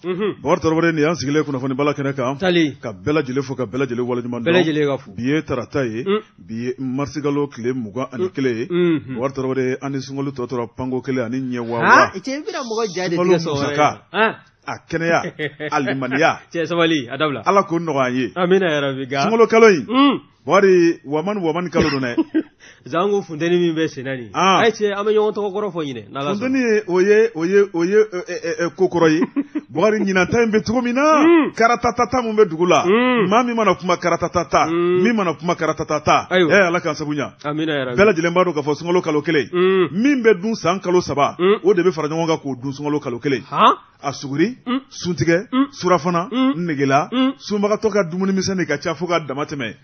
Bakari Tarawele, nin y'an sigilen kunnafoni bala kɛnɛ kan ka bɛɛ lajɛlen fo, ka bɛɛ lajɛlen waleɲuman dɔn. Bɛɛ lajɛlen ka fo. Bi ye tarata ye, bi ye marisikalo tile 21 ye. Bakari Tarawele, an ni sunkalo tɔ tora panko kelen ani ɲɛ waa. Cɛ, i bɛna mɔgɔ ja de tigɛ sɔgɔma. A kɛnɛya, a limaniya. Cɛ, sabali, a dabila. Ala k'o nɔgɔya an ye. Amina yarabi. Sunkalo kalo in, Bakari, wamani wamani kalo don dɛ. Zango funteni min bɛ senna nin. Ayi cɛ, an bɛ ɲɔgɔn tɔgɔ kɔrɔ fɔ ɲinɛ. Funteni ye, o ye ko kɔrɔ ye. Bakari, ɲinan ta in bɛ cogo min na, karatatata mun bɛ dugu la, maa min mana kuma karatatata, min mana kuma karatatata, ɛ Ala k'an sago ɲa. Amina yarabi. Bɛɛ lajɛlen b'a dɔn k'a fɔ sunkalo kalo kelen, min bɛ dun san kalo 3, o de bɛ fara ɲɔgɔn kan k'o dun sunkalo kalo kelen. A suguri, suntigɛ, surafana, negela, sunbagatɔ ka dumuni misɛn de ka ca fo ka dama tɛmɛ.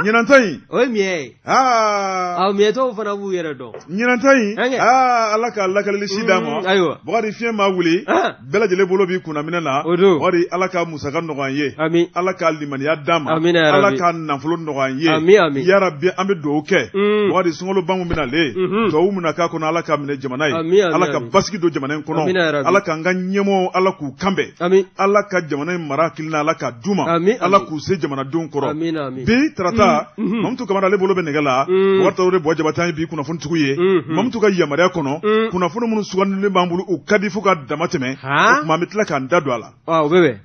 Ɲinan ta in. O ye miɲɛ ye. Aa. Aw miɲɛtɔw fana b'u yɛrɛ dɔn. Ɲinan ta in. Aa, Ala ka lakalili si d'an ma. Ayiwa. Bakari, fiɲɛ maa wuli. Bɛɛ lajɛlen bolo b'i kunna minɛ na. O don. Bakari, Ala ka musaka nɔgɔya an ye. Ami. Ala ka limaniya d'an ma. Amina yarabi. Ala ka nafolo nɔgɔya an ye. Ami, ami. Yarabi, an bɛ dugawu kɛ. Bakari, sunkalo ba min bɛna le. Dugawu min na k'a kɔnɔ, Ala ka minɛ jamana ye. Ami, ami. Ala ka basigi don jamana in kɔnɔ. Amina yarabi. Ala k'an ka ɲɛmɔgɔw, Ala k'u kanbɛn. Ami. Ala ka jamana in mara hakilina, Ala ka d'u ma. Ami, ami. Ala k'u se jamanadenw kɔrɔ. Amina, ami. Bi tarata, Mamutu Kamara, ale bolo bɛ nɛgɛ la. Bakari Tarawele, Buwa Jabate, an ye bi kunnafonitigiw ye. Mamutu ka yamaruya kɔnɔ, kunnafoni minnu sugandilen b'an bolo, u ka di fo ka dama tɛmɛ. O tuma, an bɛ tila k'an da don a la. O bɛ bɛn.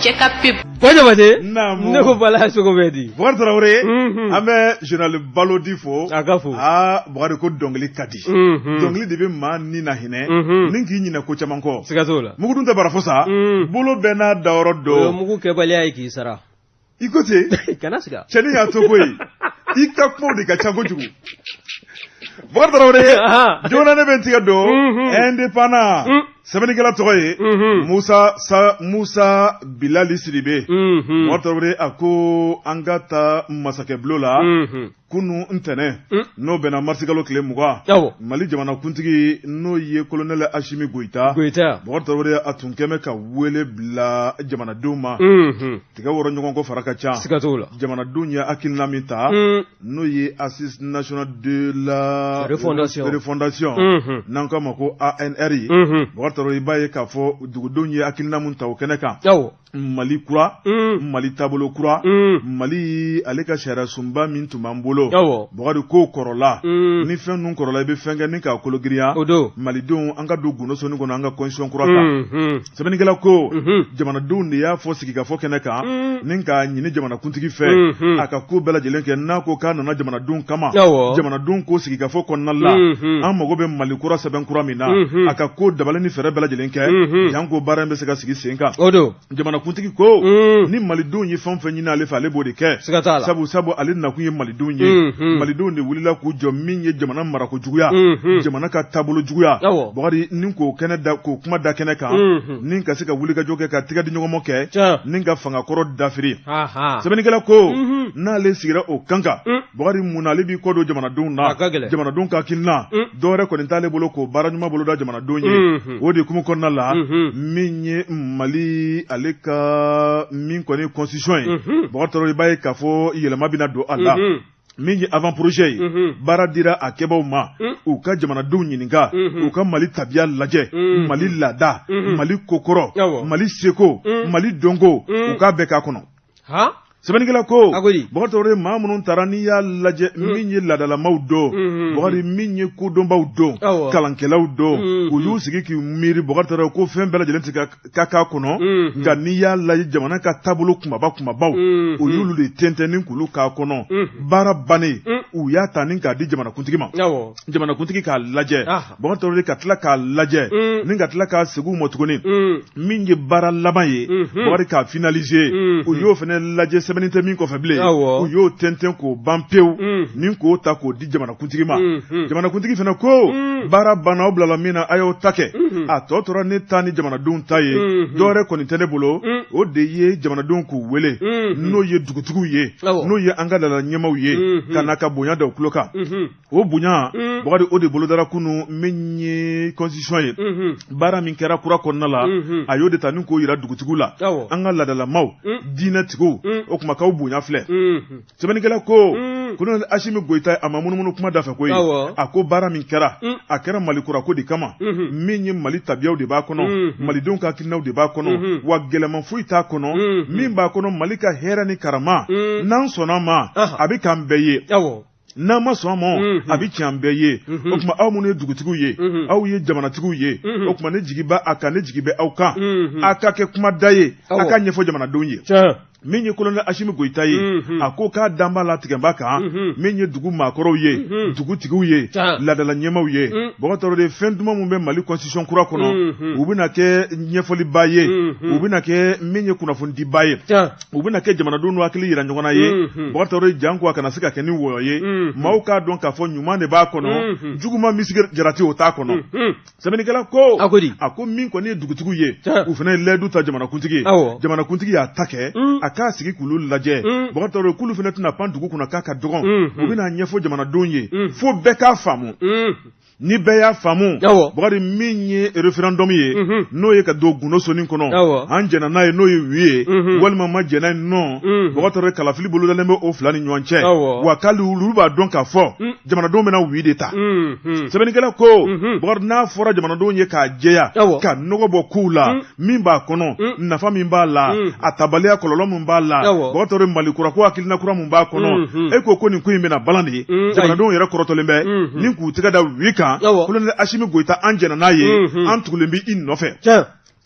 Cɛ ka pep. Buwa Jabate. Naamu. Ne ko Bala, sogo bɛ di? Bakari Tarawele, an bɛ général Balodi fo. A ka fo. Aa Bakari, ko dɔnkili ka di. Dɔnkili de bɛ maa ni na hinɛ. Ni k'i ɲinɛ ko caman kɔ. Siga t'o la. Mugudun tɛ bara fo sa. Bolo bɛɛ n'a dayɔrɔ O ye don. mugu kɛbaliya ye k'i sara. I ko ten. Kana siga. Cɛnin y'a to ko ye. I ka kumaw de ka ca kojugu. Bakari Tarawele, joona ne bɛ n tigɛ don Indépendant. Sɛbɛnnikɛla tɔgɔ ye Musa sa Musa Bilali Sidibe. Bakari Tarawele, a ko an ka taa masakɛbulon la. Kunu ntɛnɛn, n'o bɛnna marisikalo tile 20, Mali jamanakuntigi, n'o ye colonel Asimi Goyita. Goyita. Bakari Tarawele, a tun kɛmɛ ka wele bila jamanadenw ma. Tigɛ wɔrɔ ɲɔgɔn kɔ fara ka ca. Siga t'o la. Jamanadenw ye hakilina min ta, n'o ye Assise nationale de la refondation. Refondation, n'an k'a ma ko ANR ye. Bakari Tarawele, i b'a ye k'a fɔ dugudenw ye hakilina mun ta o kɛnɛ kan. Mali kura, Mali taabolo kura, Mali ale ka sariya sunba min tun b'an bolo. Bakari, ko kɔrɔla. Ni fɛn ninnu kɔrɔla, i bɛ fɛn kɛ ni k'a kolo girinya. O don. Malidenw, an ka don gundo soni kɔnɔ, an ka constitution kura ta. Sɛbɛnnikɛla ko jamanadenw de y'a fɔ sigikafɔ kɛnɛ kan, ni k'a ɲini jamanakuntigi fɛ, a ka ko bɛɛ lajɛlen kɛ n'a ko k'a nana jamanadenw kama. Jamanadenw ko sigikafɔ kɔnɔna la, an mago bɛ Mali kura sɛbɛn kura min na, a ka ko dabali ni fɛɛrɛ bɛɛ lajɛlen kɛ janko baara in bɛ se ka sigi sen kan. O don. Jamanakuntigi ko ni malidenw ye fɛn o fɛn ɲini ale fɛ, ale b'o de kɛ. Siga t'a la. Sabu ale nakun ye malidenw ye. Malidenw de wulila k'u jɔ min ye jamana marako juguya, jamana ka taabolo juguya. Bakari, ni k'o kɛnɛ da, k'o kuma da kɛnɛ kan, ni ka se ka wulikajɔ kɛ, ka tigɛ di ɲɔgɔnmɔ kɛ, ni ka fangakɔrɔ dafiri. Sɛbɛnnikɛla ko n'ale sigira o kan kan, Bakari, mun na ale b'i kɔ don jamanadenw na? A ka gɛlɛn. Jamanadenw ka hakilina, dɔwɛrɛ kɔni t'ale bolo k'o baara ɲuman bolo da jamanadenw ye. O de kumu kɔnɔna la, min ye Mali ale ka min kɔni constitution ye, Bakari Tarawele, i b'a ye k'a fɔ yɛlɛma bɛna don a la. Min ye avant projet ye, baara dira a kɛbaw ma, u ka jamanadenw ɲininka, u ka Mali tabiya lajɛ, Mali laada, Mali kokɔrɔ, Mali seko, Mali dɔnko, u k'a bɛɛ k'a kɔnɔ. Sɛbɛnnikɛla ko Bakari Tarawele, maa minnu taara, n'i y'a lajɛ, min ye laadalamaw don, Bakari, min ye kodɔnbaw don, kalankɛlaw don, u y'u sigi k'i miiri. Bakari Tarawele ko fɛn bɛɛ lajɛlen tɛ ka k'a kɔnɔ, nka n'i y'a lajɛ, jamana ka taabolo kunbaba kunbabaw, u y'olu de tɛntɛn ni k'olu k'a kɔnɔ. Baara bannen, u y'a ta ni k'a di jamanakuntigi ma. Jamanakuntigi k'a lajɛ, Bakari Tarawele, ka tila k'a lajɛ, ni ka tila k'a segin u ma tuguni. Min ye baara laban ye, Bakari, k'a finaliser, u y'o fana lajɛ, sɛbɛnni tɛ min kɔfɛ bilen, u y'o tɛntɛn k'o ban pewu, ni k'o ta k'o di jamanakuntigi ma. Jamanakuntigi fana ko baara banna, aw bilala min na, a y'o ta kɛ, a tɔ tora ne ta ni jamanadenw ta ye. Dɔwɛrɛ kɔni tɛ ne bolo, o de ye jamanadenw k'u wele, n'o ye dugutigiw ye, n'o ye an ka laada ɲɛmaaw ye, ka na ka bonya da u tulo kan. O bonya, Bakari, o de bolodara kunun. Min ye constitution ye, baara min kɛra kura kɔnɔna la, a y'o de ta ni k'o yira dugutigiw la, an ka laadalamaw, diinɛtigiw. O tuma k'aw bonya filɛ. Sɛbɛnnikɛla ko Colonel Asimi Goyita a ma munumunu kuma da fɛ koyi, a ko baara min kɛra, a kɛra Mali kura ko de kama, min ye Mali tabiyaw de b'a kɔnɔ, malidenw ka hakilinaw de b'a kɔnɔ, wa gɛlɛman foyi t'a kɔnɔ, min b'a kɔnɔ Mali ka hɛrɛ ni karama, n'an sɔnna ma, a bɛ k'an bɛɛ ye. N'an ma sɔn ma, a bɛ tiɲɛ an bɛɛ ye. O tuma aw minnu ye dugutigiw ye, aw ye jamanatigiw ye, o tuma ne jigi b'a a kan, ne jigi bɛ aw kan, a ka kɛ kuma da ye, a ka ɲɛfɔ jamanadenw ye. Min ye colonel Asimi Goyita ye, a ko k'a dan b'a la tigɛba kan, min ye dugu maakɔrɔw ye, dugutigiw ye, laadala ɲɛmaaw ye. Bɔgɔ de fɛn duman min bɛ Mali constitution kura kɔnɔ, u bɛna kɛ ɲɛfɔliba ye, u bɛna kɛ min ye kunnafonidiba ye, u bɛna kɛ jamanadenw n'u hakili yira ɲɔgɔn na ye. Bɔgɔ Tarawele, janko a kana se ka kɛ ni wɔyɔ ye, maaw k'a dɔn k'a fɔ ɲuman de b'a kɔnɔ, juguman misigi jarati o t'a kɔnɔ. Sɛbɛnnikɛla ko a ko di? A ko min kɔni ye dugutigiw ye, u fana ye layidu ta jamanakuntigi ye. Jamanakuntigi y'a ta kɛ a k'a sigi k'olu lajɛ. Bɔgɔ Tarawele, k'olu fana tɛna pan dugu kunna k'a ka dɔgɔn, u bɛna ɲɛfɔ jamanadenw ye fo bɛɛ k'a faamu. Ni bɛɛ y'a faamu, Bukari, min ye référendum ye, n'o ye ka don gundo sonin kɔnɔ, an jɛnna n'a ye, n'o ye oui ye, walima ma jɛn n'a ye, non. Bɔgɔ Tarawele, kalafili bolodalen bɛ o fila ni ɲɔgɔn cɛ, wa k'ale olu b'a dɔn k'a fɔ jamanadenw bɛna oui de ta. Sɛbɛnnikɛla ko, Bukari, n'a fɔra jamanadenw ye k'a jɛya, ka nɔgɔ bɔ kow la, min b'a kɔnɔ, nafa min b'a la, a tabaliya kɔlɔlɔ min b'a la, Bɔgɔ Tarawele, Mali kura ko hakilina kura min b'a kɔnɔ, e ko nin ko in bɛna balan de ye, jamanadenw yɛrɛ kɔrɔtɔlen bɛ ni k'u tɛgɛ da oui kan. Colonel Asimi Goyita, an jɛnna n'a ye, an tugulen bɛ i nɔfɛ.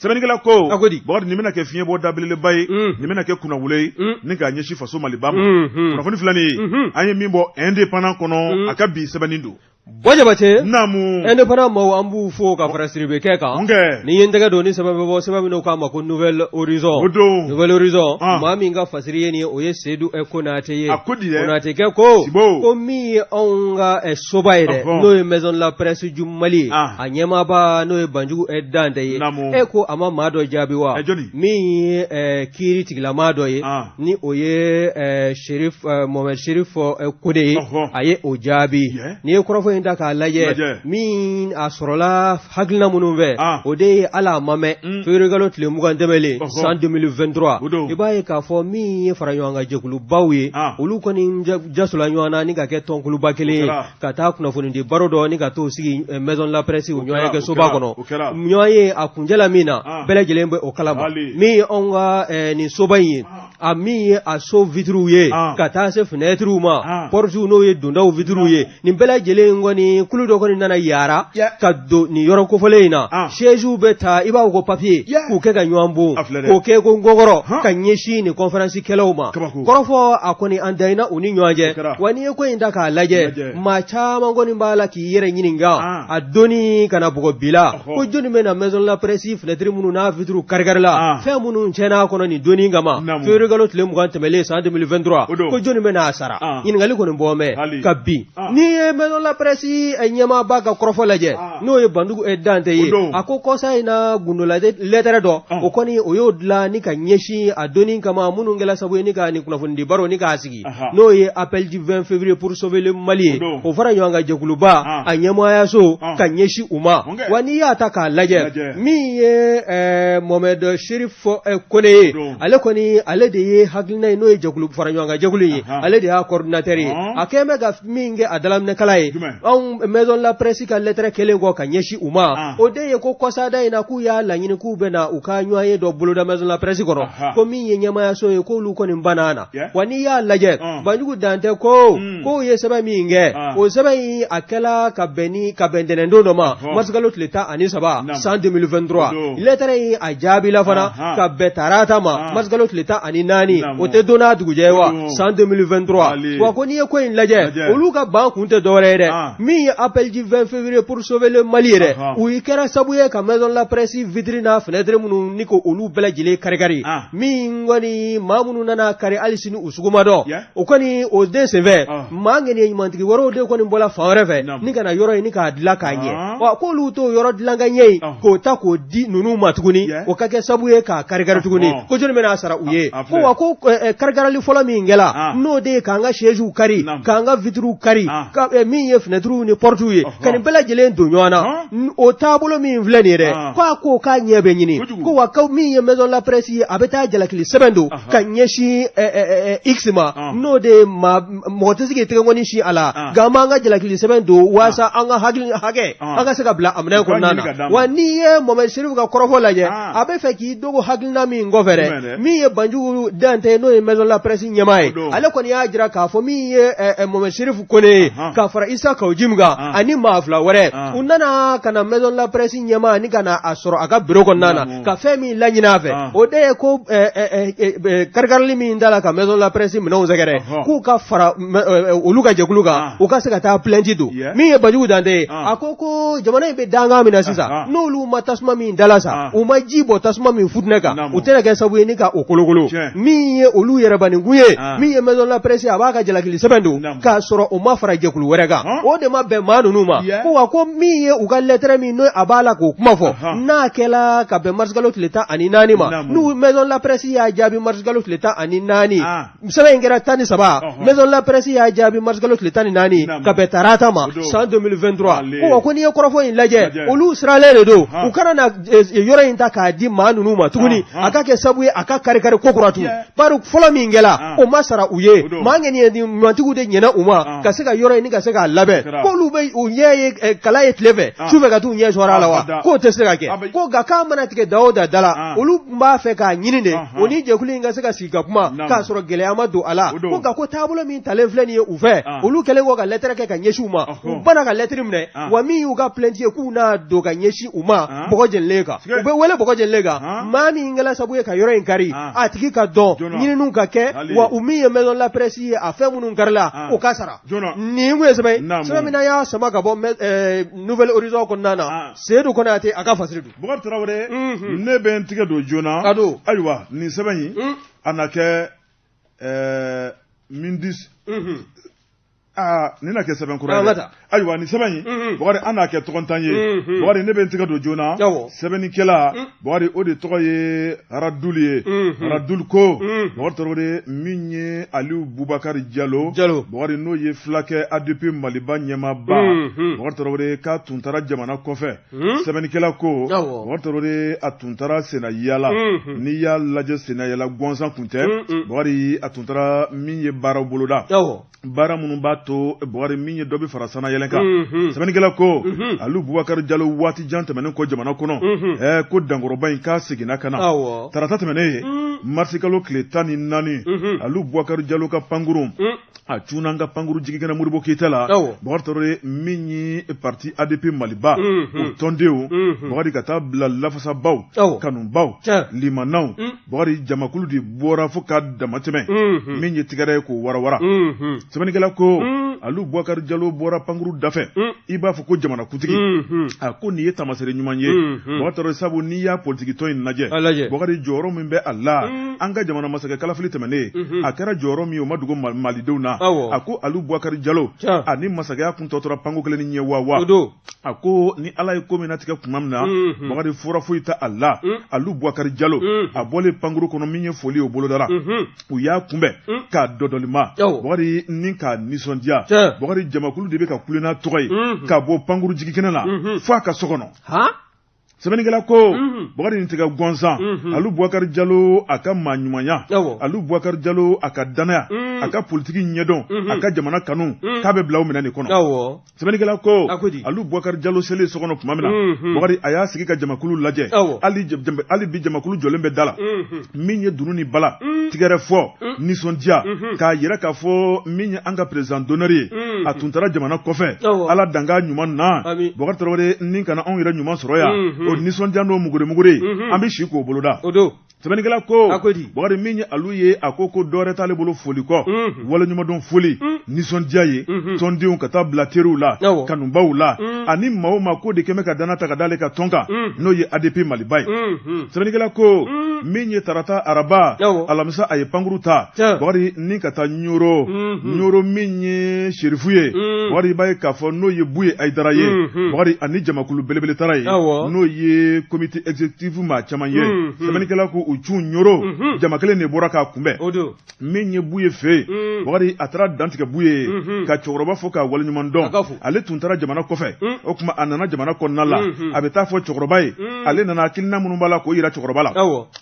Sɛbɛnnikɛla ko, Bɔgɔ, nin bɛna kɛ fiɲɛbɔ dabeleba ye, nin bɛna kɛ kunnawolo ye ni k'a ɲɛsin faso Maliba ma. Kunnafoni filɛ nin ye, an ye min bɔ Indépendant kɔnɔ, a ka bi sɛbɛnni don. Bɔ Jabate. Naamu. Indépendant maaw, an b'u fo ka fara Siribe kɛ kan. Ni ye n tɛgɛ don ni sɛbɛn bɛ bɔ, sɛbɛn min k'a ma ko Nouvel Horizon. O don. Nouvel Horizon, maa min ka fasiri ye nin ye, o ye Seyidu Konate ye. A ko di dɛ? Konate kɛ ko min ye anw ka soba ye dɛ, n'o ye Maison de la Presse du Mali ye, a ɲɛmaaba n'o ye Banjugu Dante ye. E ko a ma maa dɔ jaabi wa? Min ye kiiri tigilamaa dɔ ye, ni o ye Sherif Mohamed Sherif Kone ye, a ye o jaabi. N'i ye kɔrɔfɔ in ta k'a lajɛ, min a sɔrɔla hakilina minnu fɛ, o de ye ala a ma mɛn février kalo tile 20 tɛmɛlen san 2023, i b'a ye k'a fɔ min ye fara ɲɔgɔn kan jɛkulubaw ye, olu kɔni jasola ɲɔgɔn na ni ka kɛ tɔnkuluba kelen ye, ka taa kunnafonidi baro dɔ ni ka t'o sigi Maison de la Presse, o ɲɔgɔn ye kɛ soba kɔnɔ. Ɲɔgɔn ye a kuncɛla min na, bɛɛ lajɛlen bɛ o kalama. Min ye anw ka nin soba in ye, a min ye a so vitiriw ye, ka taa se fenɛtiriw ma, portes, n'o ye dondaw vitiriw ye, nin bɛɛ lajɛlen kɔni, kulu dɔ kɔni nana yaara ka don nin yɔrɔ kofɔlen in na. Chaise bɛ ta, i b'a fɔ ko papier, k'u kɛ ka ɲɔgɔn bon, k'o kɛ ko ngɔkɔrɔ, ka ɲɛsin nin conférence kɛlaw ma. Kɔrɔfɔ a kɔni an dayina u ni ɲɔgɔn cɛ. Wa n'i ye ko in ta k'a lajɛ, maa caman kɔni b'a la k'i yɛrɛ ɲininka a donni ka na bugɔ bi la, ko jɔnni bɛ na Maison de la Presse fenêtre minnu n'a vitre kari-karila, fɛn minnu tiɲɛna a kɔnɔ nin donni kama février kalo tile 20 tɛmɛlen san 2023, ko jɔnni bɛ n'a sara? Ɲininkali kɔni bɔ mɛn ka bin. N'i ye Maison de la Presse ɲɛmaaba ka kɔrɔfɔ lajɛ, n'o ye Banjugu Dante ye, a ko kɔsa in na gundola lɛtɛrɛ dɔ, o kɔni o y'o dilan ni ka ɲɛsin a donni kama minnu kɛla sababu ye ni ka nin kunnafonidi baro ni k'a sigi, n'o ye appel du 20 février pour sauver le Mali ye, o fara ɲɔgɔn kan jɛkuluba a ɲɛmaaya-so ka ɲɛsin u ma. Wa n'i y'a ta k'a lajɛ, min ye Mohamed Sherif Kone ye, ale kɔni ale de ye hakilina ye, n'o ye jɛkulu fara ɲɔgɔn kan jɛkulu ye, ale de y'a coordinateur ye. A kɛlen bɛ ka min kɛ a dalaminɛkala ye, anw Maison de la Presse ka lɛtɛrɛ kɛlen kɔ ka ɲɛsin u ma, o de ye ko kɔsada in na k'u y'a laɲini k'u bɛ na u ka ɲɔgɔn ye dɔ boloda Maison de la Presse kɔnɔ, ko min ye ɲɛmaayaso ye, k'olu kɔni banna na. Wa n'i y'a lajɛ, Banjugu Dante ko k'o ye sɛbɛn min kɛ, o sɛbɛn in a kɛla ka bɛn ni ka bɛn ntɛnɛndon dɔ ma, marisikalo tile 13 san 2023. Lɛtɛrɛ in a jaabila fana ka bɛn tarata ma, marisikalo tile 14, o tɛ don n'a dugujɛ ye wa, san 2023. Wa ko n'i ye ko in lajɛ, olu ka ban kun tɛ dɔwɛrɛ ye dɛ, min ye appel du 20 février pour sauver le Mali ye dɛ, u kɛra sababu ye ka Maison de la Presse vitre n'a fenêtre minnu ni ko olu bɛɛ lajɛlen kari-kari, min kɔni maa minnu nana kari, hali sini u sugu ma dɔn. O kɔni o den senfɛ, maa ŋaniya ɲumantigi wɛrɛw de kɔni bɔla fan wɛrɛ fɛ ni ka na yɔrɔ in ni k'a dilan k'a ɲɛ. Wa k'olu t'o yɔrɔ dilan ka ɲɛ in k'o ta k'o di ninnu ma tuguni, o ka kɛ sababu ye k'a kari-kari tuguni, ko jɔnni bɛna a sara u ye? Ko wa ko karikarali fɔlɔ min kɛla, n'o de ye k'an ka sièges kari, k'an ka vitres kari, ka min ye fenêtres ni portes ye, ka nin bɛɛ lajɛlen don ɲɔgɔn na, o taabolo min filɛ nin ye dɛ, ko a ko k'a ɲɛ bɛ ɲini. Ko wa ko min ye maison de la presse ye, a bɛ taa jalakili sɛbɛn don ka ɲɛsin X ma, n'o de ye maa mɔgɔ tɛ se k'i tɛgɛkɔni sin a la, nka an b'an ka jalakili sɛbɛn don waasa an ka hakili hakɛ an ka se ka bila a minɛn kɔnɔna na. Wa n'i ye Mohamed Cherif ka kɔrɔfɔ lajɛ, a bɛ fɛ k'i dogo hakilina min kɔfɛ dɛ, min ye Banjugu Dante ye, n'o ye maison de la presse ɲɛmaa ye, ale kɔni y'a jira k'a fɔ min ye Mohamed Cherif Kone ye, ka fara Isa Kawu Jim kan ani maa fila wɛrɛ, u nana ka na maison de la presse ɲɛmaa ni ka na a sɔrɔ a ka bureau kɔnɔna na, ka fɛn min laɲini a fɛ, o de ye ko karikarili min da la ka maison de la presse minɛnw sɛgɛrɛ, k'u ka fara olu ka jɛkulu kan, u ka se ka taa plainte don. Min ye Banjugu Dante ye, a ko ko jamana in bɛ dankan min na sisan, n'olu ma tasuma min dala sa, u ma ji bɔ tasuma min futinɛ kan, u tɛna kɛ sababu ye ni ka o kolokolo. Min ye olu yɛrɛbanikun ye, min ye maison de la presse, a b'a ka jalakili sɛbɛn don k'a sɔrɔ o ma fara jɛkulu wɛrɛ kan, o de ma bɛn maa ninnu ma. Ko wa ko min ye u ka lɛtɛrɛ min n'o a b'a la k'o kuma fɔ, n'a kɛla ka bɛn marisikalo tile 14 ma, n'u maison de la presse y'a jaabi marisikalo tile 14, sɛbɛn in kɛra 13, maison de la presse y'a jaabi marisikalo tile 14 ka bɛn tarata ma san 2023. Ko wa ko n'i ye kɔrɔfɔ in lajɛ, olu siralen de don, u kana na yɔrɔ in ta k'a di maa ninnu ma tuguni, a ka kɛ sababu ye a ka kari-kari ko kura tun, bari fɔlɔ min kɛla o ma sara u ye, maa ŋaniya ɲumantigiw de ɲɛna u ma ka se ka yɔrɔ in ni ka se k'a labɛn, k'olu bɛ u ɲɛ ye kala ye tile fɛ, su fɛ ka t'u ɲɛ sɔrɔ a la wa, k'o tɛ se ka kɛ. Ko nka k'a mana tigɛ da o da da la, olu tun b'a fɛ k'a ɲini de o ni jɛkulu in ka se ka sigi ka kuma k'a sɔrɔ gɛlɛya ma don a la. Ko nka ko taabolo min talen filɛ nin ye u fɛ, olu kɛlen kɔ ka lɛtɛrɛ kɛ ka ɲɛsin u ma, u banna ka lɛtɛrɛ minɛ, wa min y'u ka plainte ye k'u n'a don ka ɲɛsin u ma bɔgɔ jenilen kan, u bɛ wele bɔgɔ jenilen kan, maa min kɛla sababu ye ka yɔrɔ in kari, a tigi ka dɔn, ɲininiw ka kɛ, wa u min ye maison de la presse ye, a fɛn minnu karila, o ka sara. Nin kun ye sɛbɛn ye, sɛbɛn min n'an y'a sama ka bɔ Nouvel Horizon kɔnɔna na, Seyidu Konate a ka fasiri don. Bukari Tarawele, ne bɛ n tigɛ don joona. A don. Ayiwa, nin sɛbɛn in, a na kɛ Mindus. Aa, nin na kɛ sɛbɛn kura ye. Ayiwa, nin sɛbɛn in, Bukari, an n'a kɛ tɔgɔntan ye. Bukari, ne bɛ n tigɛ don joona. Sɛbɛnnikɛla, Bukari, o de tɔgɔ ye Radul ye. Radul ko, Bukari Tarawele, min ye Aliyu Bubakari Jalo, Bukari, n'o ye fulakɛ ADP Maliba ɲɛmaaba, Bukari Tarawele, k'a tun taara jamana kɔfɛ. Sɛbɛnnikɛla ko, Bukari Tarawele, a tun taara senna yaala. N'i y'a lajɛ, senna yaala gansan tun tɛ. Bukari, a tun taara min ye baaraw boloda, baara minnu b'a to, Bukari, min ye dɔ bɛ fara sanayɛlɛn kan. Sɛbɛnnikɛla ko, Aliyu Bubakari Jalo, waati jan tɛmɛnen kɔ jamana kɔnɔ, ko dankɔrɔba in k'a seginna ka na tarata tɛmɛnen ye, marisikalo tile 14. Aliyu Bubakari Jalo ka pankurun, a cunna an ka pankuru jigikɛnɛ Modibo Keyita la. Bukari Tarawele, min ye parti ADP Maliba o tɔndenw, Bukari, ka taa bila lafasabaw, kanubaw, limanaw, Bukari, jamakulu de bɔra fo ka damatɛmɛ, min ye tigɛrɛ ye k'o warawara. Sɛbɛnnikɛla ko, Aliyu Bubakari Jalo bɔra pankuru dafɛ i b'a fɔ ko jamanakuntigi. A ko nin ye taamasere ɲuman ye, Bukari Tarawele, sabu n'i y'a politikitɔn in lajɛ, Bukari, jɔyɔrɔ min bɛ a la an ka jamana masakɛ kalafili tɛmɛnen, a kɛra jɔyɔrɔ min ye, o ma dogo malidenw na. A ko Aliyu Bubakari Jalo ani masakɛya kun tɔ tora panko kelen ni ɲɛ wa. A ko ni Ala ye ko min latigɛ tuma min na, Bukari, fura foyi tɛ a la. Aliyu Bubakari Jalo, a bɔlen pankuru kɔnɔ, min ye foli o bolodara, u y'a kunbɛn k'a dɔdɔlima, Bukari, ni k'a nisɔndiya. Bukari, jamakulu de bɛ ka kule n'a tɔgɔ ye ka bɔ pankuru jigikɛnɛ la fo a ka so kɔnɔ. Sɛbɛnnikɛla ko, Bukari, nin tɛ kɛ gansan. Aliyu Bubakari Jalo, a ka maa ɲumanya, Aliyu Bubakari Jalo, a ka danaya, a ka politiki ɲɛdɔn, a ka jamana kanu, k'a bɛ bila o minɛn de kɔnɔ. Sɛbɛnnikɛla ko, Aliyu Bubakari Jalo selen so kɔnɔ tuma min na, Bukari, a y'a sigi ka jamakulu lajɛ. Hali bi jamakulu jɔlen bɛ da la, min ye dunun ni bala, tigɛrɛ fɔ, nisɔndiya, k'a yira k'a fɔ min ye an ka président d'honneur ye, a tun taara jamana kɔfɛ, Ala danka ɲuman na, Bukari Tarawele, ni kana anw yɛrɛ ɲuman sɔrɔ yan, o nisɔndiya n'o muguremugure, an bɛ si k'o boloda. Sɛbɛnnikɛla ko, Bukari, min ye Alu ye, a ko ko dɔwɛrɛ t'ale bolo foli kɔ, waleɲumandɔn foli, nisɔndiya ye tɔndenw ka taa bila teriw la, kanubaw la, ani maa o maa ko de kɛmɛ ka danna ta ka d'ale ka tɔn kan, n'o ye ADP Maliba ye. Sɛbɛnnikɛla ko, min ye tarata, araba, alamisa, a ye pankuru ta, Bukari, ni ka taa Ɲoro. Ɲoro, min ye serifu ye, Bukari, i b'a ye k'a fɔ n'o ye Buye Ayidara ye, Bukari, ani jamakulu belebele taara ye, n'o ye comité exécutif maa caman ye. Sɛbɛnnikɛla ko, u k'u cun Ɲoro, jama kelen de bɔra k'a kunbɛn. Min ye Buye fɛ yen, Bakari a taara dantigɛ Buye ye ka cɛkɔrɔba fo k'a waleɲuman dɔn. Ale tun taara jamana kɔfɛ, o tuma a nana jamana kɔnɔna la, a bɛ taa fɔ cɛkɔrɔba ye, ale nana hakilina minnu b'a la k'o yira cɛkɔrɔba la.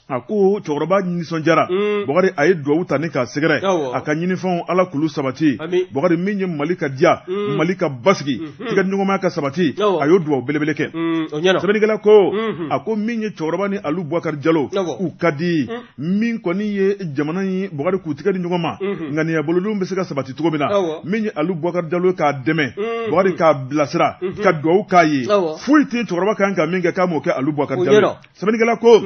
A ko cɛkɔrɔba nisɔndiyara, Bakari a ye dugawu ta ni k'a sɛgɛrɛ, a ka ɲinifɛnw Ala k'olu sabati. Bakari min ye Mali ka diya, Mali ka basigi, tigɛdiɲɔgɔnmaya ka sabati, a y'o dugawu belebele kɛ. Sɛbɛnnikɛla ko, a ko min ye cɛkɔrɔba ni Alu Bubakari Jalo, u ka di min kɔni ye jamana in, Bakari k'u tigɛ di ɲɔgɔn ma, ŋaniya bolodenw bɛ se ka sabati cogo min na. Min ye Alu Bubakari Jalo k'a dɛmɛ, Bakari k'a bilasira, ka dugawu k'a ye, foyi tɛ cɛkɔrɔba kan ka min kɛ k'a m'o kɛ Alu Bubakari Jalo. Sɛbɛnnikɛla ko,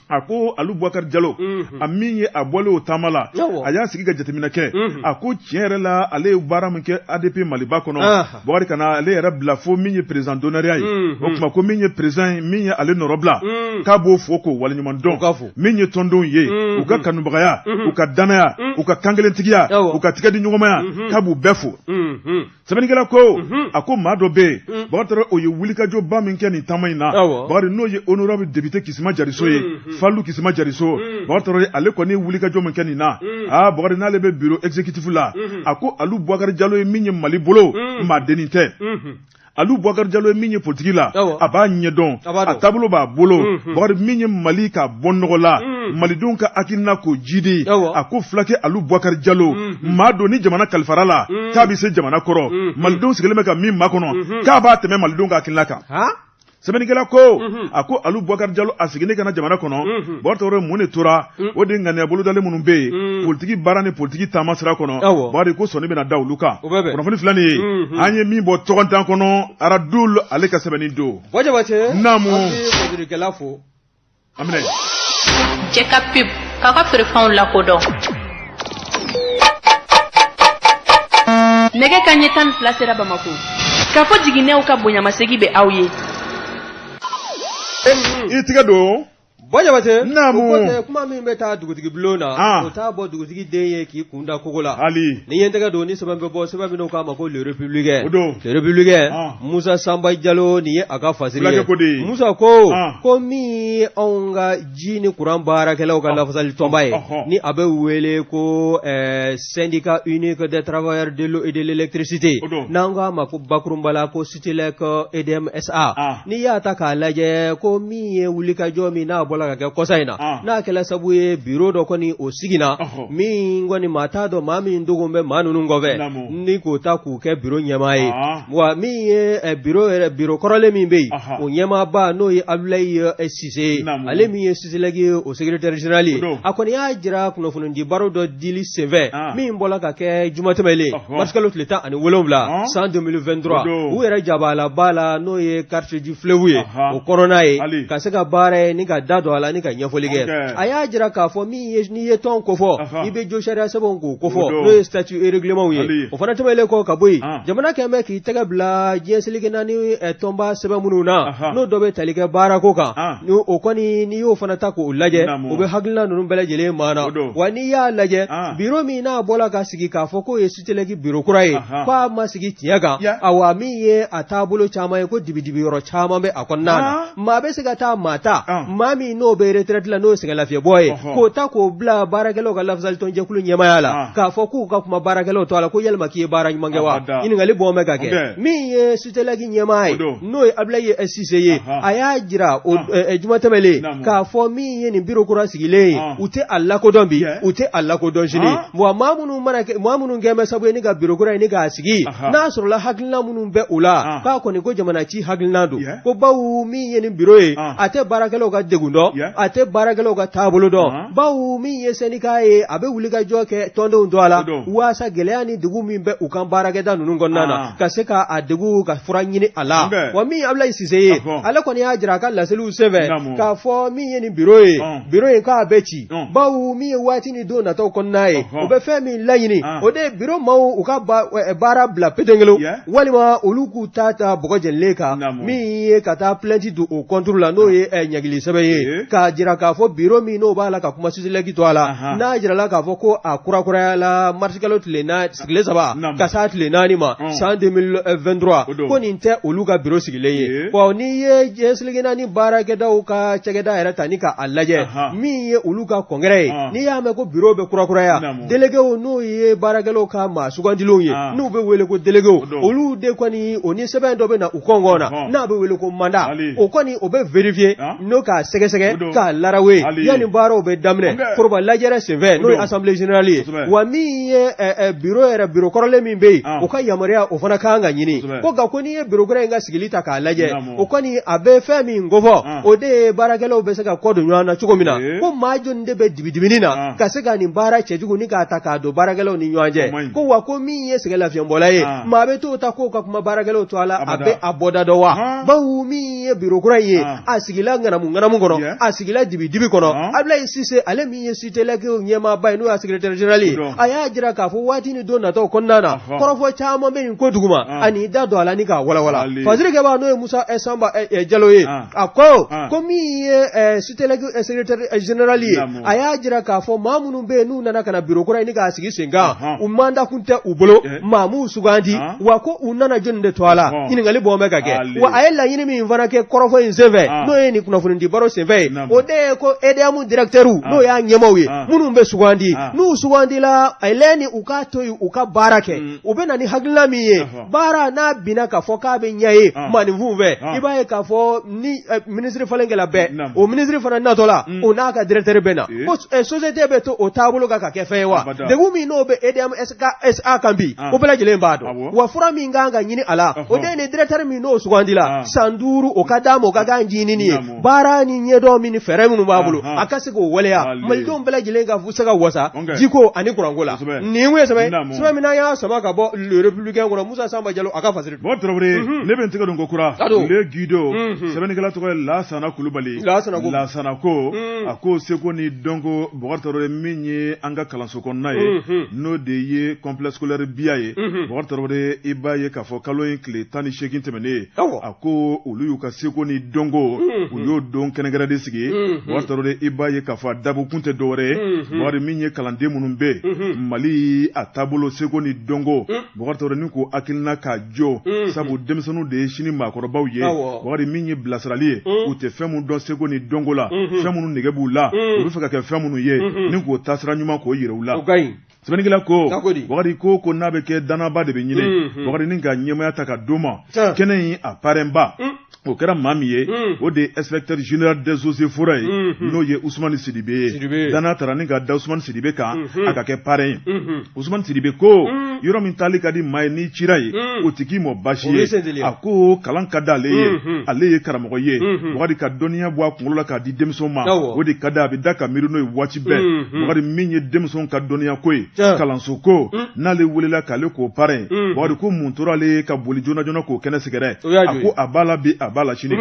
a ko Alu Bubakari Jalo, a min ye a bɔlen o taama la, a y'a sigi ka jateminɛ kɛ, a ko tiɲɛ yɛrɛ la, ale ye baara min kɛ ADP Maliba kɔnɔ, Bakari ka na ale yɛrɛ bila fo min ye président d'honneur ye, o tuma ko min ye président ye, min ye ale nɔrɔbila, k'a b'o fo k'o waleɲuman dɔn. Min ye tɔndenw ye, u ka kanubagaya, u ka danaya, u ka kankelentigiya, u ka tigɛdiɲɔgɔnmaya, k'a b'u bɛɛ fo. Sɛbɛnnikɛla ko, a ko maa dɔ bɛ yen, Bakari, o ye wulikajɔba min kɛ nin taama in na, Bakari, n'o ye honorable député Kisima Jariso ye, Falilu Kisima Jariso. Bakari, ale kɔni ye wulikajɔ min kɛ nin na, aa Bakari, n'ale bɛ bureau exécutif la, a ko Alu Bubakari Jalo ye min ye Mali bolo, maa dennin tɛ. Alu Bubakari Jalo ye min ye politiki la, a b'a ɲɛdɔn, a taabolo b'a bolo. Bakari, min ye Mali ka bɔ nɔgɔ la, malidenw ka hakilina k'o jidi, a ko fulakɛ Alu Bubakari Jalo, maa don ni jamana kalifara la, k'a bɛ se jamana kɔrɔ, malidenw sigilen bɛ ka min makɔnɔ, k'a b'a tɛmɛ malidenw ka hakilina kan. Sɛbɛnnikɛla ko, a ko Alu Bubakari Jalo, a seginnen ka na jamana kɔnɔ, Bakari Traoré, mun de tora o de ŋaniya bolodalen minnu bɛ yen politiki baara ni politiki taama sira kɔnɔ, Bakari, ko sɔnni bɛna da olu kan. Kunnafoni filɛ nin ye, an ye min bɔ tɔgɔntan kɔnɔ, Aradul ale ka sɛbɛnni don. Naamu, fo. Cɛ ka pub k'a ka feerefɛnw lakodɔn. Nɛgɛ ka ɲɛ 12 sera Bamako k'a fɔ jiginɛw ka bonyamasegi bɛ aw ye. I tigɛ don. Bɔ Jabate. Naamu. O kɔfɛ, kuma min bɛ taa dugutigi bulon na, o t'a bɔ dugutigi den ye k'i kun da kogo la. Hali. Ni ye n tɛgɛ don ni sɛbɛn bɛ bɔ, sɛbɛn min n'o k'a ma ko Le Républicain. O don. Le Républicain. Musa Sanba Jalo, nin ye a ka fasiri ye. Fulakɛ ko de ye. Musa ko, ko min ye anw ka ji ni kuran baarakɛlaw ka lafasali tɔnba ye, ni a bɛ wele ko syndicat unique des travailleurs de l'eau et de l'électricité, n'an k'a ma ko bakurunba la ko Sutelec EDM SA, n'i y'a ta k'a lajɛ, ko min ye wulikajɔ min n'a bɔla ka kɛ kɔsa in na, n'a kɛla sabu ye biro dɔ kɔni o sigina, min kɔni maa t'a dɔn maa min dogo bɛ maa ninnu kɔfɛ ni k'o ta k'u kɛ biro ɲɛmaa ye. Wa min ye biro yɛrɛ, biro kɔrɔlen min bɛ yen, o ɲɛmaaba n'o ye Abulayi Sise ye, ale min ye Sutelec o secrétaire général ye, a kɔni y'a jira kunnafonidi baro dɔ dili senfɛ min bɔla ka kɛ juma tɛmɛlen, marisikalo tile 17 san 2023, u yɛrɛ jabalaba la, n'o ye quartier du fleuve ye, o kɔnɔna ye, ka se ka baara ye ni ka da don a la ni ka ɲɛfɔli kɛ. A y'a jira k'a fɔ min ye, n'i ye tɔn kofɔ, i bɛ jo sariya sɛbɛnw k'o kofɔ, n'o ye statut et règlement ye. O fana tɛmɛnen kɔ ka bɔ yen, jamana kɛlen bɛ k'i tɛgɛ bila diɲɛ seleke naani tɔnba sɛbɛn minnu na, n'o dɔ bɛ tali kɛ baarako kan, o kɔni n'i y'o fana ta k'o lajɛ, o bɛ hakilina ninnu bɛɛ lajɛlen maana. Wa n'i y'a lajɛ, biro min n'a bɔla ka sigi k'a fɔ k'o ye Sutelec biro kura ye, k'a ma sigi tiɲɛ kan. Awa, min ye a taabolo caman ye, ko dibidibi yɔrɔ caman bɛ a kɔnɔna na. Maa bɛ se ka taa maa ta, maa min n'o bɛ retraite la, n'o ye sɛgɛnlafiɲɛbɔ ye, k'o ta k'o bila baarakɛlaw ka lafasalitɔnjɛkulu ɲɛmaaya la, k'a fɔ k'u ka kuma baarakɛlaw tɔgɔ la, ko yalima k'i ye baara ɲuman kɛ wa? Ɲininkali bɔn bɛ ka kɛ. Min ye Sutelec ɲɛmaa ye, n'o ye Abulayi Sise ye, a y'a jira o juma tɛmɛlen k'a fɔ min ye nin biro kura sigilen ye, u tɛ a lakodɔn bi, u tɛ a lakodɔn sini. Wa maa minnu mana kɛ, maa minnu kɛn bɛ sababu ye ni ka biro kura ye ni k'a sigi, n'a sɔrɔla hakilina minnu bɛ u la, k'a kɔni ko jamana ci hakilina don, ko bawo min ye nin biro ye, a tɛ baarakɛlaw ka degun dɔn, a tɛ baarakɛlaw ka taabolo dɔn, bawo min ye syndicat ye, a bɛ wulikajɔ kɛ tɔndenw tɔgɔ la waasa gɛlɛya ni degun min bɛ u kan baarakɛda ninnu kɔnɔna na, ka se ka a degun ka fura ɲini a la. Wa min ye Abulayi Sise ye, ale kɔni y'a jira a ka laseliw senfɛ k'a fɔ min ye nin biro ye, biro in k'a bɛ ci, bawo min ye waati ni don nataw kɔnɔna ye, o bɛ fɛn min laɲini, o de ye biro maaw u ka baara bila petenkelen, walima olu k'u ta ta bɔgɔ jenilen kan, min ye ka taa plainte don o contre la, n'o ye ɲangili sɛbɛn ye. K'a jira k'a fɔ biro min n'o b'a la ka kuma Sutelec tɔgɔ la, n'a jirala k'a fɔ ko a kurakurayala marisikalo tile 3 ka s'a tile 4 ma san 2023, ko nin tɛ olu ka biro sigilen ye. Wa n'i ye diɲɛ seleke naani baarakɛdaw ka cakɛda yɛrɛ ta ni k'a lajɛ, min ye olu ka congrès ye, n'i y'a mɛn ko biro bɛ kurakuraya, déléguéw n'o ye baarakɛlaw ka maa sugandilenw ye, n'u bɛ wele ko déléguéw, olu de kɔni o ni sɛbɛn dɔ bɛ na u kɔngɔn na n'a bɛ wele ko mandat, o kɔni o bɛ vérifier n'o k'a sɛgɛsɛgɛ k'a larawe yanni baaraw bɛ daminɛ foroba lajɛrɛ senfɛ, n'o ye assemblée générale ye. Wa min ye biro yɛrɛ, biro kɔrɔlen min bɛ yen, o ka yamaruya o fana kan ka ɲini. Ko nka ko n'i ye biro kura in ka sigili ta k'a lajɛ, o kɔni a bɛ fɛn min kofɔ, o de ye baarakɛlaw bɛ se ka kɔ don ɲɔgɔn na cogo min na. Ko maa jɔni de bɛ dibidibini na ka se ka nin baara cɛjugu ni k'a ta k'a don baarakɛlaw ni ɲɔgɔn cɛ? Ko wa ko min ye sɛgɛn lafiɲɛbɔla ye, maa bɛ t'o ta k'o ka kuma baarakɛlaw tɔgɔ la, a bɛ a bɔda dɔn wa? Bawo min ye biro kura in ye, a sigila ŋanamu ŋanamu kɔnɔ, a sigila dibidibi kɔnɔ. Abulayi Sise, ale min ye Sutelec ɲɛmaaba ye, n'o y'a secrétaire général ye, a y'a jira k'a fɔ waati ni don nataw kɔnɔna na, kɔrɔfɔ caman bɛ nin ko duguma, ani da don a la ni k'a walawala. Fasirikɛbaa, n'o ye Musa Sanba Jalo ye, a ko ko min ye Sutelec secrétaire général ye, a y'a jira k'a fɔ maa minnu bɛ yen n'u nana ka na biro kura in ni k'a sigi sen kan, u mandat kun tɛ u bolo, maa m'u sugandi. Wa ko u nana jɔni de tɔgɔ la, ɲininkali bɔn bɛ ka kɛ. Wa a ye laɲini min fana kɛ kɔrɔfɔ in senfɛ, n'o ye nin kunnafonidi baro senfɛ ye, o de ye ko EDM directeur, n'o y'a ɲɛmaaw ye, minnu bɛ sugandi, n'u sugandila ni u k'a to yen u ka baara kɛ, u bɛ na ni hakilina min ye, baara n'a binna k'a fɔ k'a bɛ ɲɛ ye maaninfinw fɛ, i b'a ye k'a fɔ ni minisiri falen kɛla bɛɛ, o minisiri fana natɔ la, o n'a ka directeur bɛ na, ko société bɛ to o taabolo kan ka kɛ fɛn ye. Wa degun min n'o bɛ EDM SA kan bi, o bɛɛ lajɛlen b'a dɔn. Wa fura min kan ka ɲini a la, o de ye ni directeur min n'o sugandila, san 5 o ka d'a ma, o ka k'a ɲinini ye, baara ni ɲɛdɔn min ni fɛɛrɛ minnu b'a bolo, a ka se k'o waleya, malidenw bɛɛ lajɛlen ka se ka wasa jiko ani kuranko la. Nin ye sɛbɛn sɛbɛn min n'an y'a sama ka bɔ Le Républicain kɔnɔ, Musa Sanba Jalo a ka fasiri. Bɔ Tarawele, ne bɛ n tɛgɛ don ko kura Le Guido, sɛbɛnnikɛla tɔgɔ ye Lasana Kulubali. Lasana ko a ko seko ni dɔnko, Bɔkari Tarawele, min ye an ka kalanso kɔnɔna ye, n'o de ye complexe scolaire Biya ye, Bɔkari Tarawele, i b'a ye k'a fɔ kalo in tile 18 tɛmɛnen, a ko olu y'u ka seko ni dɔnko, u y'o don kɛnɛkɛrɛ de sigi. Bɔkari Tarawele, i b'a ye k'a fɔ a dabɔkun tɛ dɔwɛrɛ ye, Bɔkari, min ye kalanden minnu bɛ Mali a taabolo seko ni dɔnko, Bɔkari Tarawele, ni k'o hakilina k'a jɔ, sabu denmisɛnninw de ye sini maakɔrɔbaw ye. Bɔkari, min ye bilasirali ye, u tɛ fɛn min dɔn seko ni dɔnko la, fɛn minnu nege b'u la, u bɛ fɛ ka kɛ fɛn minnu ye, ni k'o taasira ɲuman k'o yira u la. Sɛbɛnnikɛla ko, Bɔkari, ko n'a bɛ kɛ, dannaba de bɛ ɲini, Bɔkari, ni ka ɲɛmaaya ta ka d'o ma. Kɛnɛ in a parrainba, o kɛra maa min ye, o de ye inspecteur général des eaux et forêts ye, n'o ye Usumani Sidibe ye. Danaya tara ni ka da Usumani Sidibe kan, a ka kɛ parrain ye. Usumani Sidibe ko yɔrɔ min taali ka di maa ye, n'i cira ye, o tɛ k'i ma baasi ye. A ko kalan ka di ale ye, ale ye karamɔgɔ ye. Bɔkari, ka dɔnniya bɔ a kunkolo la k'a di denmisɛnw ma, o de ka di a bɛ da ka miiri n'o ye waati bɛɛ. Bɔkari, min ye denmisɛnw ka dɔnniya ko ye, kalanso ko, n'ale welela k'ale k'o parrain, Bɔkari ko mun tora ale ye ka boli joona joona k'o kɛnɛ sɛgɛrɛ? A ko a b'a la bi, a b'a la sini.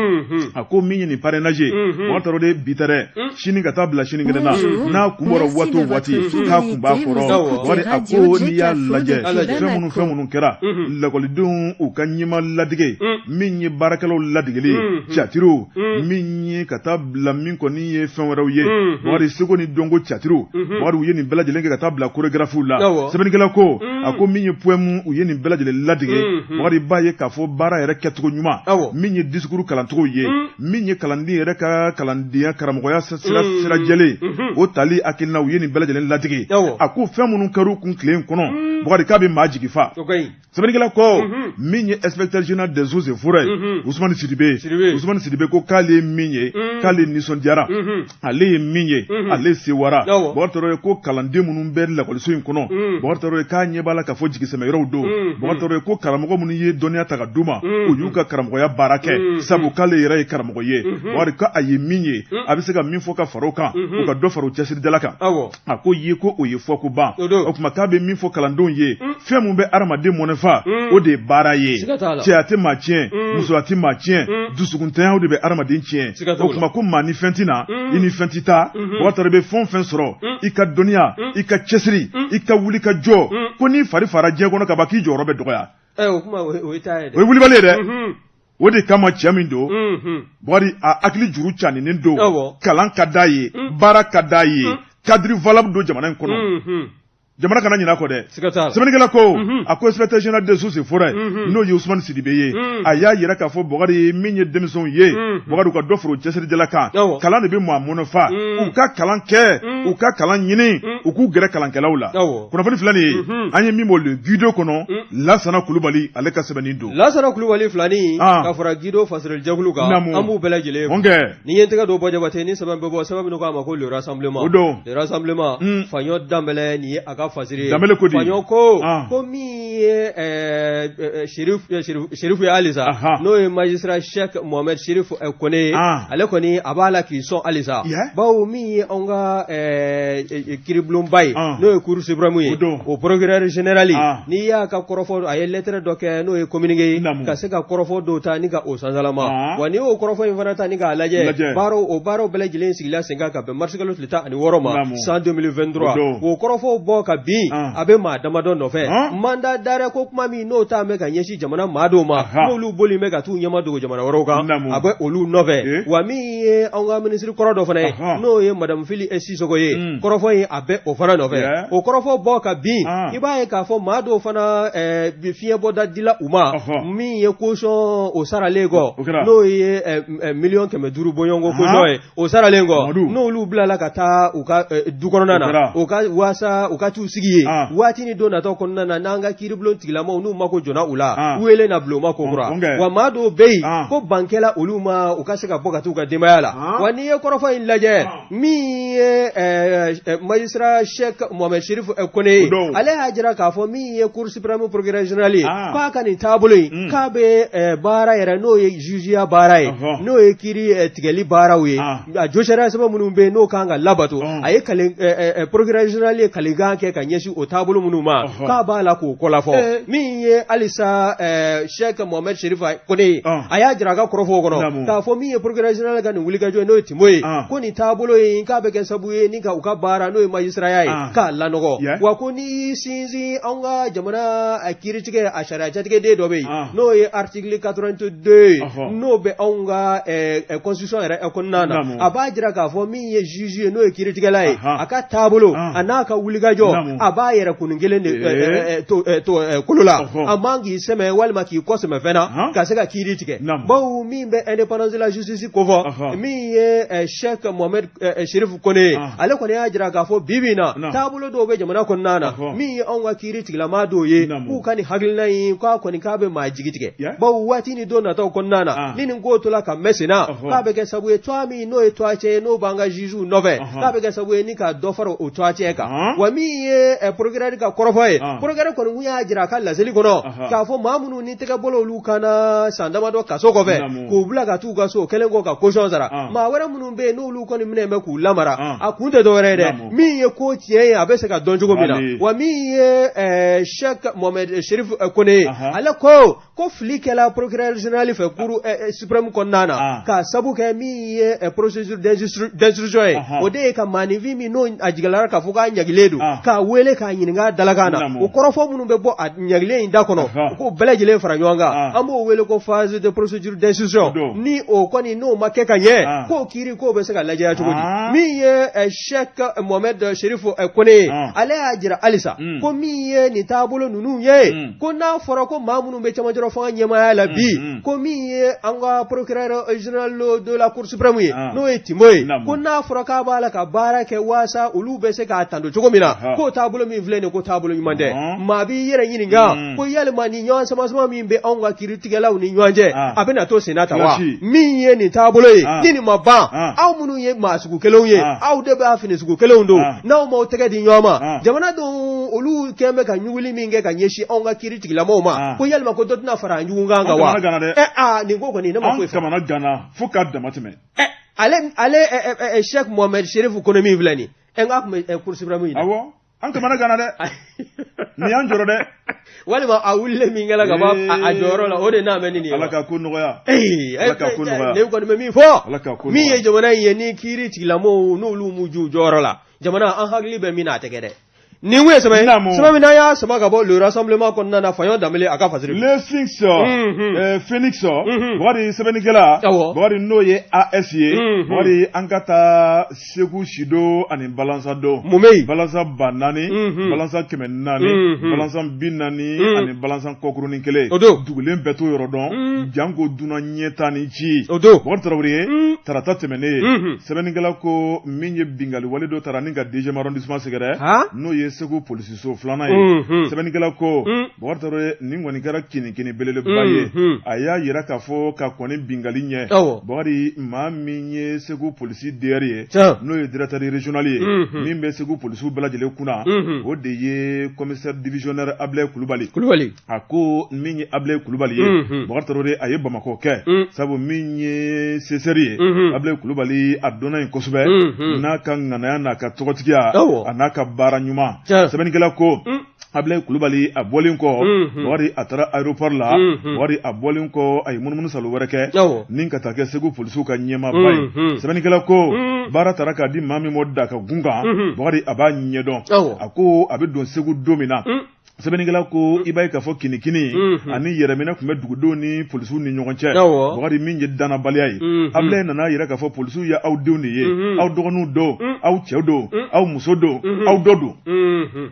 A ko min ye nin parrainage ye, Bɔkari Tarawele, bi tɛ dɛ, sini ka taa bila sinikɛnɛ na, n'a kun bɔra waati o waati, k'a kun b'a kɔrɔ. Bɔkari, a ko n'i y'a lajɛ, fɛn minnu kɛra, lakɔlidenw u ka ɲɛma ladege, min ye baarakɛlaw ladegeli ye, tiyatiriw, min ye ka taa bila min kɔni ye fɛn wɛrɛw ye, Bɔkari, seko ni dɔnko tiyatiriw, Bɔkari, u ye nin bɛɛ lajɛlen kɛ ka taa bila chorégraphew la. Sɛbɛnnikɛla ko, a ko min ye poème, u ye nin bɛɛ lajɛlen ladege. Bɔkari, b'a ye k'a fɔ baara yɛrɛ kɛcogo ɲuman, min ye discours kalancogo ye, min ye kalanden yɛrɛ ka kalandenya karamɔgɔya sira jɛlen, o tali hakilina, u ye nin bɛɛ lajɛlen ladege. A ko fɛn minnu kɛra u kun tile in kɔnɔ, Bɔkari, k'a bɛ maa jigi fa. Sɛbɛnnikɛla ko min ye inspecteur général des eaux et forêts, Usumani Sidibe, Usumani Sidibe ko k'ale ye min ye, k'ale nisɔndiyara, ale ye min ye, ale sewara. Bɔkari Tarawele ko kalanden minnu bɛ lakɔliso in kɔnɔ, Bɔkari Tarawele, k'a ɲɛ b'a la k'a fɔ jigisɛmɛ yɔrɔw don. Bɔkari Tarawele ko karamɔgɔ minnu ye dɔnniya ta ka d'u ma, u y'u ka karamɔgɔya baara kɛ, sabu k'ale yɛrɛ ye karamɔgɔ ye. Bɔkari ko a ye min ye, a bɛ se ka min fɔ ka fara o kan, u ka dɔ fara u cɛsiridala kan. A ko ye ko o ye fɔ ko ban. O tuma k'a bɛ min fɔ kalandenw ye, fɛn min bɛ hadamaden mɔnɛfa, o de ye baara ye. Cɛya tɛ maa tiɲɛ, musoya tɛ maa tiɲɛ, dusukuntanya de bɛ hadamaden tiɲɛ. O tuma ko maa ni fɛn tɛ na, i ni fɛn tɛ taa. Bɔkari Tarawele, bɛ fɛn o fɛn sɔrɔ, i ka dɔnniya, i ka cɛsiri, i ka wuli ka jɔ, ko n'i fari fara diɲɛ kɔnɔ ka ban, k'i jɔyɔrɔ bɛ dɔgɔya. O ye wulibali ye dɛ. O de kama cɛ min don, Bukari, a hakili juru caninen don, kalan ka d'a ye, baara ka d'a ye, cadre valable don jamana in kɔnɔ. Jamana kana ɲinɛ a kɔ dɛ. Sɛbɛnnikɛla ko, a ko inspecteur général des eaux et forêts, n'o ye Usumani Sidibe ye, a y'a yira k'a fɔ, Bukari, min ye denmisɛnw ye, Bukari, u ka dɔ fara u cɛsirijala kan. Kalan de bɛ maa mɔnɔ fa. U ka kalan kɛ, u ka kalan ɲini, u k'u gɛrɛ kalankɛlaw la. Kunnafoni filɛ nin ye, an ye min bɔ Le Guido kɔnɔ, Lasana Kulubali ale ka sɛbɛnni don. Lasana Kulubali filani ka fara Guido fasirilijɛkulu kan, an b'u bɛɛ lajɛlen ni ye tɛgɛ don bɔ Jabate ni sɛbɛn bɛ bɔ, sɛbɛn min k'a ma ko Le Rassemblement. O don. Le Rassemblement, Faɲɔ Danbɛlɛ, nin ye a ka fasiri ye. Danbɛlɛ ko di? Faɲɔ ko min ye Sherifu ye halisa, n'o ye magistrat Cheikh Mohamed Sherifu Kone ye, ale kɔni a b'a la k'i sɔn halisa, bawo min ye anw ka kiiribulonba ye, n'o ye Cour suprême ye, o procureur général, n'i y'a ka kɔrɔfɔ, a ye lettre dɔ kɛ, n'o ye communiqué ye, ka se ka kɔrɔfɔ dɔw ta ni ka o sansalama. Wa n'i y'o kɔrɔfɔ in fana ta ni k'a lajɛ, baaraw, o baaraw bɛɛ lajɛlen sigila sen kan ka bɛn marisikalo tile 16 ma san 2023. O kɔrɔfɔw bɔ ka bin, a bɛ maa damadɔ nɔfɛ. Mandat d'arrêt ko kuma min n'o ta bɛ ka ɲɛsin jamana maa dɔw ma, n'olu boli bɛ ka t'u ɲɛma dogo jamana wɛrɛw kan, a bɛ olu nɔfɛ. Wa min ye anw ka minisiri kɔrɔ dɔ fana ye, n'o ye madame Fili Sisoko ye, kɔrɔfɔ in a bɛ o fana nɔfɛ. O kɔrɔfɔ bɔ ka bin, i b'a ye k'a fɔ maa dɔw fana fiɲɛbɔda dila u ma, min ye caution o saralen kɔ, n'o ye 500 000 bɔɲɔgɔnko caution ye, o saralen kɔ, n'olu bilala ka taa u ka du kɔnɔna na, u ka waasa u ka t'u sigi yen waati ni don natɔ kɔnɔna na, n'an ka kiiribulon tigilamaw n'u mako jɔna u la, wele na bila u ma kokura. Wa maa dɔw bɛ yen ko ban kɛla olu ma u ka se ka bɔ ka t'u ka denbaya la. Wa n'i ye kɔrɔfɔ in lajɛ, min ye magistrat Cheikh Mohamed Sheriff Kone ye, ale y'a jira k'a fɔ min ye Cour suprême procureur général ye, k'a ka nin taabolo in, k'a bɛ baara yɛrɛ, n'o ye jugeya baara ye, n'o ye kiiri tigɛli baaraw ye, a josariya sɛbɛn minnu bɛ yen n'o kan ka labato, a ye procureur général ye kalikan kɛ ka ɲɛsin o taabolo minnu ma, k'a b'a la k'o kɔlafɔ. Min ye halisa Cheikh Mohamed Sheriff Kone ye, a y'a jira a ka kɔrɔfɔw kɔnɔ k'a fɔ min ye procureur général ka nin wulikajɔ ye, n'o ye Timbo ye, ko nin taabolo in k'a bɛ kɛ sababu ye ni ka u ka baara, n'o ye magistraya ye, k'a lanɔgɔ. Wa ko n'i y'i sinsin anw ka jamana kiiritigɛ a sariya jatigɛden dɔ bɛ yen, n'o ye article 82 ye, n'o bɛ anw ka constitution yɛrɛ kɔnɔna na, a b'a jira k'a fɔ min ye juge ye, n'o ye kiiritigɛla ye, a ka taabolo a n'a ka wulikajɔ, a b'a yɛrɛ kunnin kelen de to kolo la. A man k'i sɛmɛ walima k'i kɔ sɛmɛ fɛn na ka se ka kiiri tigɛ, bawo min bɛ indépendance de la justice kofɔ. Min ye Cheikh Mohamed Sheriff Kone ye, ale kɔni y'a jira k'a fɔ bi bi in na, taabolo dɔw bɛ jamana kɔnɔna na, min ye anw ka kiiri tigilama dɔw ye, k'u ka nin hakilina in, k'a kɔni k'a bɛ maa jigi tigɛ, bawo waati ni don nataw kɔnɔna na, ni nin ko tola ka mɛn sen na, k'a bɛ kɛ sababu ye, tɔgɔ min n'o ye tɔgɔ cɛ ye, n'o b'an ka jugew nɔfɛ, k'a bɛ kɛ sababu ye ni ka dɔ fara o tɔgɔ cɛ kan. Wa min ye procureur ka kɔrɔfɔ ye, procureur kɔni kun y'a jira a ka laseli kɔnɔ k'a fɔ maa minnu ni tɛgɛ bolo olu kan na san damadɔ kaso kɔfɛ, k'u bila ka t'u ka so, o kɛlen kɔ ka caution sara, maa wɛrɛ minnu bɛ yen n'olu kɔni minɛ bɛ k'u lamara, a kun tɛ dɔwɛrɛ ye dɛ, min ye ko tiɲɛ ye, a bɛ se ka dɔn cogo min na. Wa min ye Cheikh Mohamed Sheriff Kone ye, ale ko fili kɛla procureur général fɛ Cour suprême kɔnɔna na, k'a sabu kɛ min ye procédure d'instruction ye, o de ye ka maaninfin min n'o a jigilara k'a fɔ k'a ɲagilen don, k'a wele k'a ɲininka a dalakan na, o kɔrɔfɔ minnu bɛ bɔ a ɲagilen in da kɔnɔ, k'o bɛɛ lajɛlen fara ɲɔgɔn kan, an b'o wele ko phase de procédure d'instruction. Ni o kɔni n'o ma kɛ ka ɲɛ, k'o kiiri k'o bɛ se ka lajɛya cogo di? Min ye Cheikh Mohamed Sheriff Kone ye, ale y'a jira halisa ko min ye nin taabolo ninnu ye, ko n'a fɔra ko maa minnu bɛ cɛmancɛrɔ fanga ɲɛmaaya la bi, ko min ye an ka procureur général de la Cour suprême ye, n'o ye Timbo ye, ko n'a fɔra k'a b'a la ka baara kɛ waasa olu bɛ se k'a tando cogo min na, k'o taabolo min filɛ nin ye, ko taabolo ɲuman tɛ. Maa b'i yɛrɛ ɲininka ko yalima ni ɲɔgɔn sama-sama min bɛ anw ka kiiritigɛlaw ni ɲɔgɔn cɛ, a bɛna to senna tan wa? Min ye nin taabolo ye, ni nin ma ban, aw minnu ye maa sugu kelenw ye, aw de b'a fini sugu kelenw don, n'aw m'aw tɛgɛ di ɲɔgɔn ma, jamanadenw olu kɛn bɛ ka ɲuguli min kɛ ka ɲɛsin anw ka kiiri tigilamaw ma, ko yalima ko dɔ tɛna fara an jugu kan wa? Nin ko kɔni ne ma foyi fɔ. An kamana ganna fo k'a dama tɛmɛ. Ale Cheikh Mohamed Sheriff Kone min filɛ nin ye, n k'a tun bɛ Cour suprême in na. Awɔ, an kamana ganna dɛ, nin y'an jɔrɔ dɛ. Walima a wulilen min kɛla ka bɔ a jɔyɔrɔ la, o de n'a mɛn ni nin ye. Ala ka ko nɔgɔya. Ala ka ko nɔgɔya. Ne kɔni bɛ min fɔ, Ala ka ko min ye jamana in ye, ni kiiri tigilamɔgɔw n'olu m'u jɔ u jɔyɔrɔ la, jamana an hakili bɛ min na, a tɛ kɛ dɛ. Nin kun ye sɛbɛn ye, sɛbɛn min n'an y'a sama ka bɔ le rassemblement kɔnɔna na Faɲɔn Danbele a ka fasiri. Le Sphinx, Phoenix, Bakari sɛbɛnnikɛla, Bakari n'o ye AS ye, Bakari an ka taa Segu Sido ani balansa don. Mun bɛ yen? Balansa 4000, balansa 400, balansa 40 ani balansa kɔkurunin kelen. O don. Dugulen bɛɛ t'o yɔrɔ dɔn, janko dunan ɲɛta ni ci. O don. Bakari Tarawele ye tarata tɛmɛnen ye, sɛbɛnnikɛla ko min ye binkanni wale dɔ taara ni ka deuxième arrondissement sɛgɛrɛ, n'o ye Segu polisiso filanan ye. Sɛbɛnnikɛla ko Bakari Tarawele nin kɔni kɛra kinikini belebeleba ye. A y'a jira k'a fɔ ka kɔn binkanni ɲɛ, Bakari maa min ye Segu polisi DR ye, n'o ye directeur régional ye, min bɛ Segu polisiw bɛɛ lajɛlen kunna, o de ye commissaire divisionnaire Abilaye Kulubali. Kulubali. A ko min ye Abilaye Kulubali ye, Bakari Tarawele a ye Bamakɔ kɛ, sabu min ye CSR ye, Abilaye Kulubali a dɔnna yen kosɛbɛ n'a ka ŋanaya n'a ka tɔgɔtigiya a n'a ka baara ɲuman. Sɛbɛnnikɛla ko Abilaye Kulubali a bɔlen kɔ, Bakari a taara aéroport la, Bakari a bɔlen kɔ a ye munumunu salo wɛrɛ kɛ ni ka taa kɛ Segu polisiw ka ɲɛmaaba ye. Sɛbɛnnikɛla ko baara taara k'a di maa min ma da ka gun kan, Bakari a b'a ɲɛdɔn. A ko a bɛ don Segu don min na, sɛbɛnnikɛla ko i b'a ye k'a fɔ kinikini ani yɛrɛminɛ tun bɛ dugudenw ni polisiw ni ɲɔgɔn cɛ. Bakari min ye dannabaliya ye, Abilaye nana yira k'a fɔ polisiw ye aw denw de ye, aw dɔgɔninw don, aw cɛw don, aw muso don, aw dɔ don.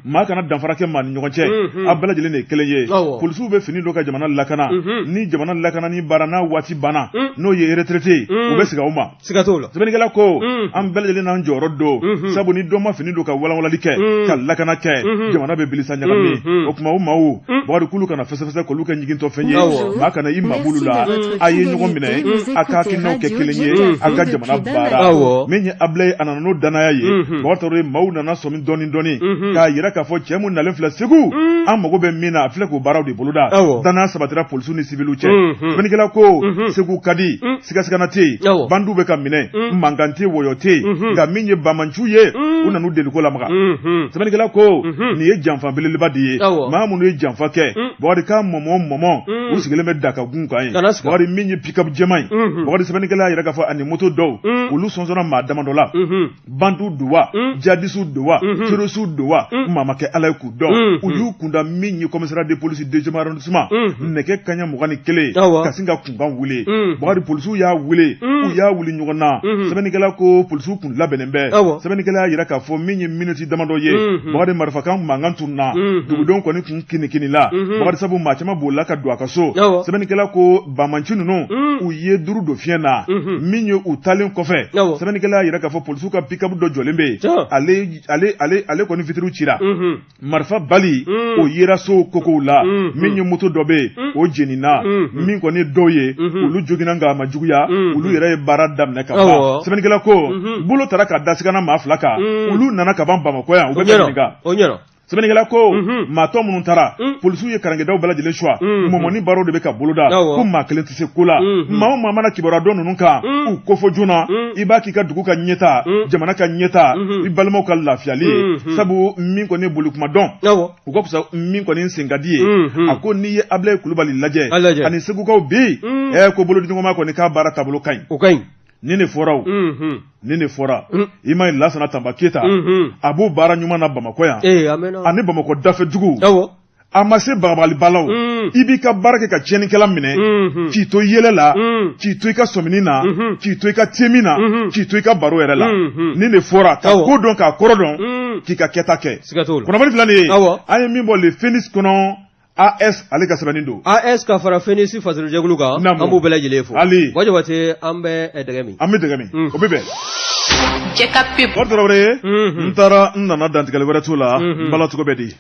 Maa kana danfara kɛ maa ni ɲɔgɔn cɛ, aw bɛɛ lajɛlen de ye kelen ye. Polisiw bɛ fini don ka jamana lakana, ni jamana lakanani baara n'a waati banna, n'o ye retraite ye, u bɛ segin aw ma. Siga t'o la. Sɛbɛnnikɛla ko an bɛɛ lajɛlen n'an jɔyɔrɔ don, sabu ni dɔ ma fini don ka walanwalali kɛ, ka lakana kɛ, jamana bɛ bilisa ɲagami. O tuma o maaw, Bakari k'olu kana fɛsɛfɛsɛ k'olu kɛ ɲigintɔ fɛn ye, maa kana i mab'olu la, a ye ɲɔgɔn minɛ, a ka hakilinaw kɛ kelen ye, a ka jamana baara. Min ye Abilaye, a nana n'o danaya ye. Bakari Tarawele, maaw nana sɔmi dɔɔni dɔɔni k'a yira k'a fɔ cɛ mun nalen filɛ Segu, an mago bɛ min na, a filɛ k'o baaraw de boloda. Danaya sabatira polisiw ni siwiliw cɛ. Sɛbɛnnikɛla ko Segu ka di, sigasigana tɛ yen, bandiw bɛ ka minɛ, mankan tɛ yen, wɔyɔ tɛ yen, nka min ye banbaanciw ye, u nan'u deliko lamaga. Sɛbɛnnikɛla ko nin ye janfa belebeleba de ye. Maa minnu ye janfa kɛ, Bakari k'a mɔmɔ mɔmɔ, u sigilen bɛ da ka gun kan ye. Bakari min ye pick-up jɛman ye, Bakari sɛbɛnnikɛla y'a yira k'a fɔ ani moto dɔw, olu sɔnsɔnna maa damadɔ la. Bandiw don wa, jadisiw don wa, terrorisiw don wa, maa ma kɛ Ala ye k'u dɔn. U y'u kunda min ye commissariat de police deuxième arrondissement, nɛgɛ kanɲɛ 21, ka sin ka kunkan wuli. Bakari polisiw y'a wele, u y'a wuli ɲɔgɔn na. Sɛbɛnnikɛla ko polisiw kun labɛnnen bɛ. Sɛbɛnnikɛla y'a yira k'a fɔ min ye miniti damadɔ ye, Bakari marifakan mankan tununna, dugudenw kɔni kun kinikinila. Bakari sabu maa caman bolila ka don a ka so. Sɛbɛnnikɛla ko banbaanci ninnu, u ye duuru don fiɲɛ na. Min ye u taalen kɔfɛ, sɛbɛnnikɛla y'a yira k'a fɔ polisiw ka pick-up dɔ jɔlen bɛ yen, ale kɔni vitiriw cira, marifa bali o yera so kokow la. Min ye moto dɔ bɛ yen, o jenina. Min kɔni dɔw ye, olu joginna nka a ma juguya, olu yɛrɛ ye baara daminɛ ka ban. Sɛbɛnnikɛla ko bolo taara ka da sigana maa fila kan, olu nana ka ban Bamakɔ yan, u bɛ ka ɲininka. Sɛbɛnnikɛla ko maa tɔ minnu taara, polisiw ye karankedaw bɛɛ lajɛlen suwa, mɔmɔni baaraw de bɛ ka boloda, ko maa kelen tɛ se ko la. Maa o maa mana kibaruya dɔn ninnu kan, u kofɔ joona, i b'a k'i ka dugu ka ɲɛta, jamana ka ɲɛta, i balimaw ka lafiyali ye. Sabu min kɔni ye boli kuma dɔn, u ka fisa min kɔni sen ka di ye. A ko n'i ye Abilaye Kulubali lajɛ ani Segukaw bi, ko bolodiɲɔgɔnma kɔni k'a baara taabolo ka ɲi. O ka ɲi. Nin de fɔra o, nin de fɔra. I ma ye Lasana Tanba Keyita, a b'o baara ɲuman na Bamakɔ yan ani Bamakɔ dafɛ dugu. A ma se bagabagalibalaw, i b'i ka baara kɛ ka tiɲɛnikɛla minɛ, k'i to yɛlɛ la, k'i to i ka sɔmini na, k'i to i ka temin na, k'i to i ka baro yɛrɛ la. Nin de fɔra ka ko dɔn k'a kɔrɔ dɔn, k'i ka kɛta kɛ. Kunnafoni filɛ nin ye, an ye min bɔ le Phoenix kɔnɔ, AS ale ka sɛbɛnni don. AS ka fara Phoenix fasolijɛkulu kan, an b'u bɛɛ lajɛlen fo. Ali. Buwa Jabate, an bɛ dɛgɛ min. An bɛ dɛgɛ min, o bɛ bɛn. Cɛ ka pep. Bakari Tarawele, n taara n nana dantigɛli wɛrɛ t'o la, n bala cogo bɛ di?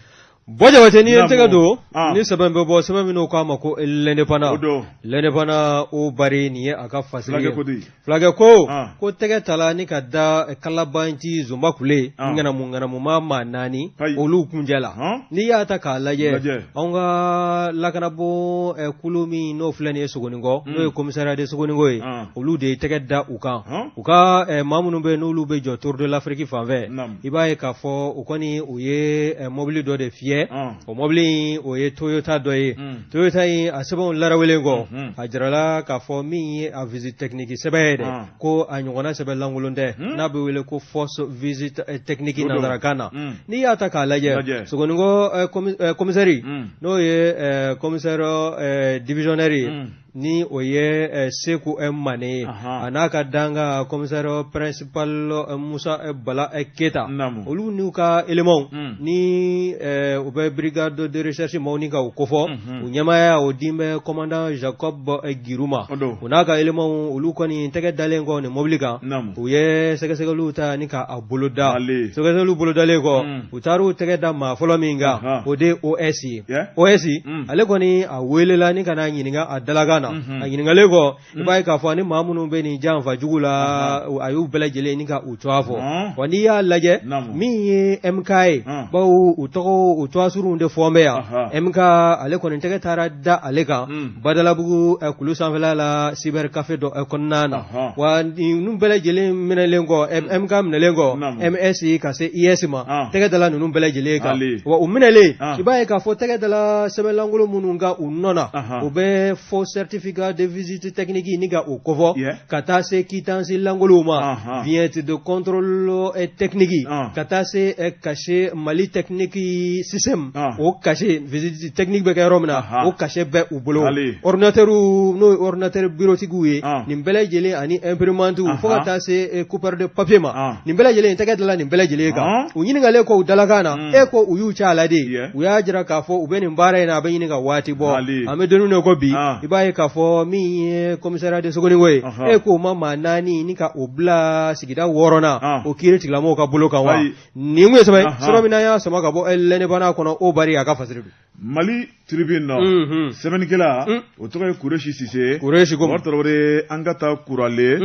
Buwa Jabate, n'i ye n tɛgɛ don, ni sɛbɛn bɛ bɔ, sɛbɛn min n'o k'a ma ko l'Indépendant. O don. L'Indépendant o bari nin ye a ka fasiri ye. Fulakɛ ko di? Fulakɛ ko, ko tɛgɛ tala ni ka da kalabanci zonba kule, ŋanamu ŋanamuma maa naani, olu kunjɛ la. N'i y'a ta k'a lajɛ, anw ka lakanabon kulu min n'o filɛ nin ye Sogonikɔ, n'o ye commissariat de Sogonikɔ ye, olu de ye tɛgɛ da u kan. U ka maa minnu bɛ yen n'olu bɛ jɔ Tour de l'Afrique fan fɛ, i b'a ye k'a fɔ u kɔni u ye mobili dɔ de fiyɛ. lajɛ, o mɔbili in, o ye Toyota dɔ ye. Toyota in, a sɛbɛnw larawelen kɔ, a jirala k'a fɔ min ye a visite technique sɛbɛn ye dɛ, ko a ɲɔgɔnna sɛbɛn lankolon tɛ, n'a bɛ wele ko fausse visite technique nansarakan na. N'i y'a ta k'a lajɛ, Sogonikɔ commissaire, n'o ye commissaire divisionnaire ye, ni o ye Seku Mane ye, a n'a ka dankan commissaire principal Musa Bala Keyita, olu n'u ka éléments, ni u bɛ brigade de recherche maaw ni ka u kofɔ, u ɲɛmaaya o din bɛ commandant Jacob Giru ma, u n'a ka éléments, olu kɔni tɛgɛ dalen kɔ nin mobili kan, u ye sɛgɛsɛgɛliw ta ni k'a boloda. Sɛgɛsɛgɛliw bolodalen kɔ, u taara u tɛgɛ da maa fɔlɔ min kan, o de ye OS ye. OS, ale kɔni a welela ni ka n'a ɲininka a dalakan na. A ɲininkalen kɔ, i b'a ye k'a fɔ ni maa minnu bɛ nin janfa jugu la, a y'u bɛɛ lajɛlen ni ka u tɔgɔ fɔ. Wa n'i y'a lajɛ, min ye MK ye, bawo u tɔgɔ, u tɔgɔ surunw de fɔ bɛ yan, MK, ale kɔni tɛgɛ taara da ale kan Badalabugu kulu sanfɛla la, cyber café dɔ kɔnɔna na. Wa ninnu bɛɛ lajɛlen minɛlen kɔ, MK minɛlen kɔ, MS ka se IS ma, tɛgɛ dala ninnu bɛɛ lajɛlen kan. Wa u minɛlen, i b'a ye k'a fɔ tɛgɛ dala sɛbɛnlankolon minnu kan u nɔ na, o bɛ faux certificat de visite technique ni ka o kofɔ, ka taa se quittance lankolonw ma, vignette de contrôle technique, ka taa se cachet Mali technique système, o cachet visite technique bɛ kɛ yɔrɔ min na, o cachet bɛ u bolo, ordinateur, n'o ye ordinateur bureautique ye, nin bɛɛ lajɛlen, ani imprimante, fo ka taa se coupeur de papier ma, nin bɛɛ lajɛlen, tɛgɛ dala nin bɛɛ lajɛlen kan. U ɲininkalen kɔ u dalakan na, e ko u y'u ca la de, u y'a jira k'a fɔ u bɛ nin baara in na, a bɛ ɲini ka waati bɔ. An bɛ don min ko bi, i b'a ye k'a fɔ min ye commissariat de Sogoninko ye, e k'o ma maa naani ni ka o bila sigida wɔɔrɔnan o kiiri tigilamɔgɔw ka bolo kan. Wa nin kun ye sɛbɛn sɔrɔ min y'a sama ka bɔ L'Indépendant kɔnɔ, o bari a ka fasiri don. Mali Tribune nɔ, sɛbɛnnikɛla, o tɔgɔ ye Kuresi Sise. Kuresi ko Bɔkari Tarawele, an ka taa Kurale,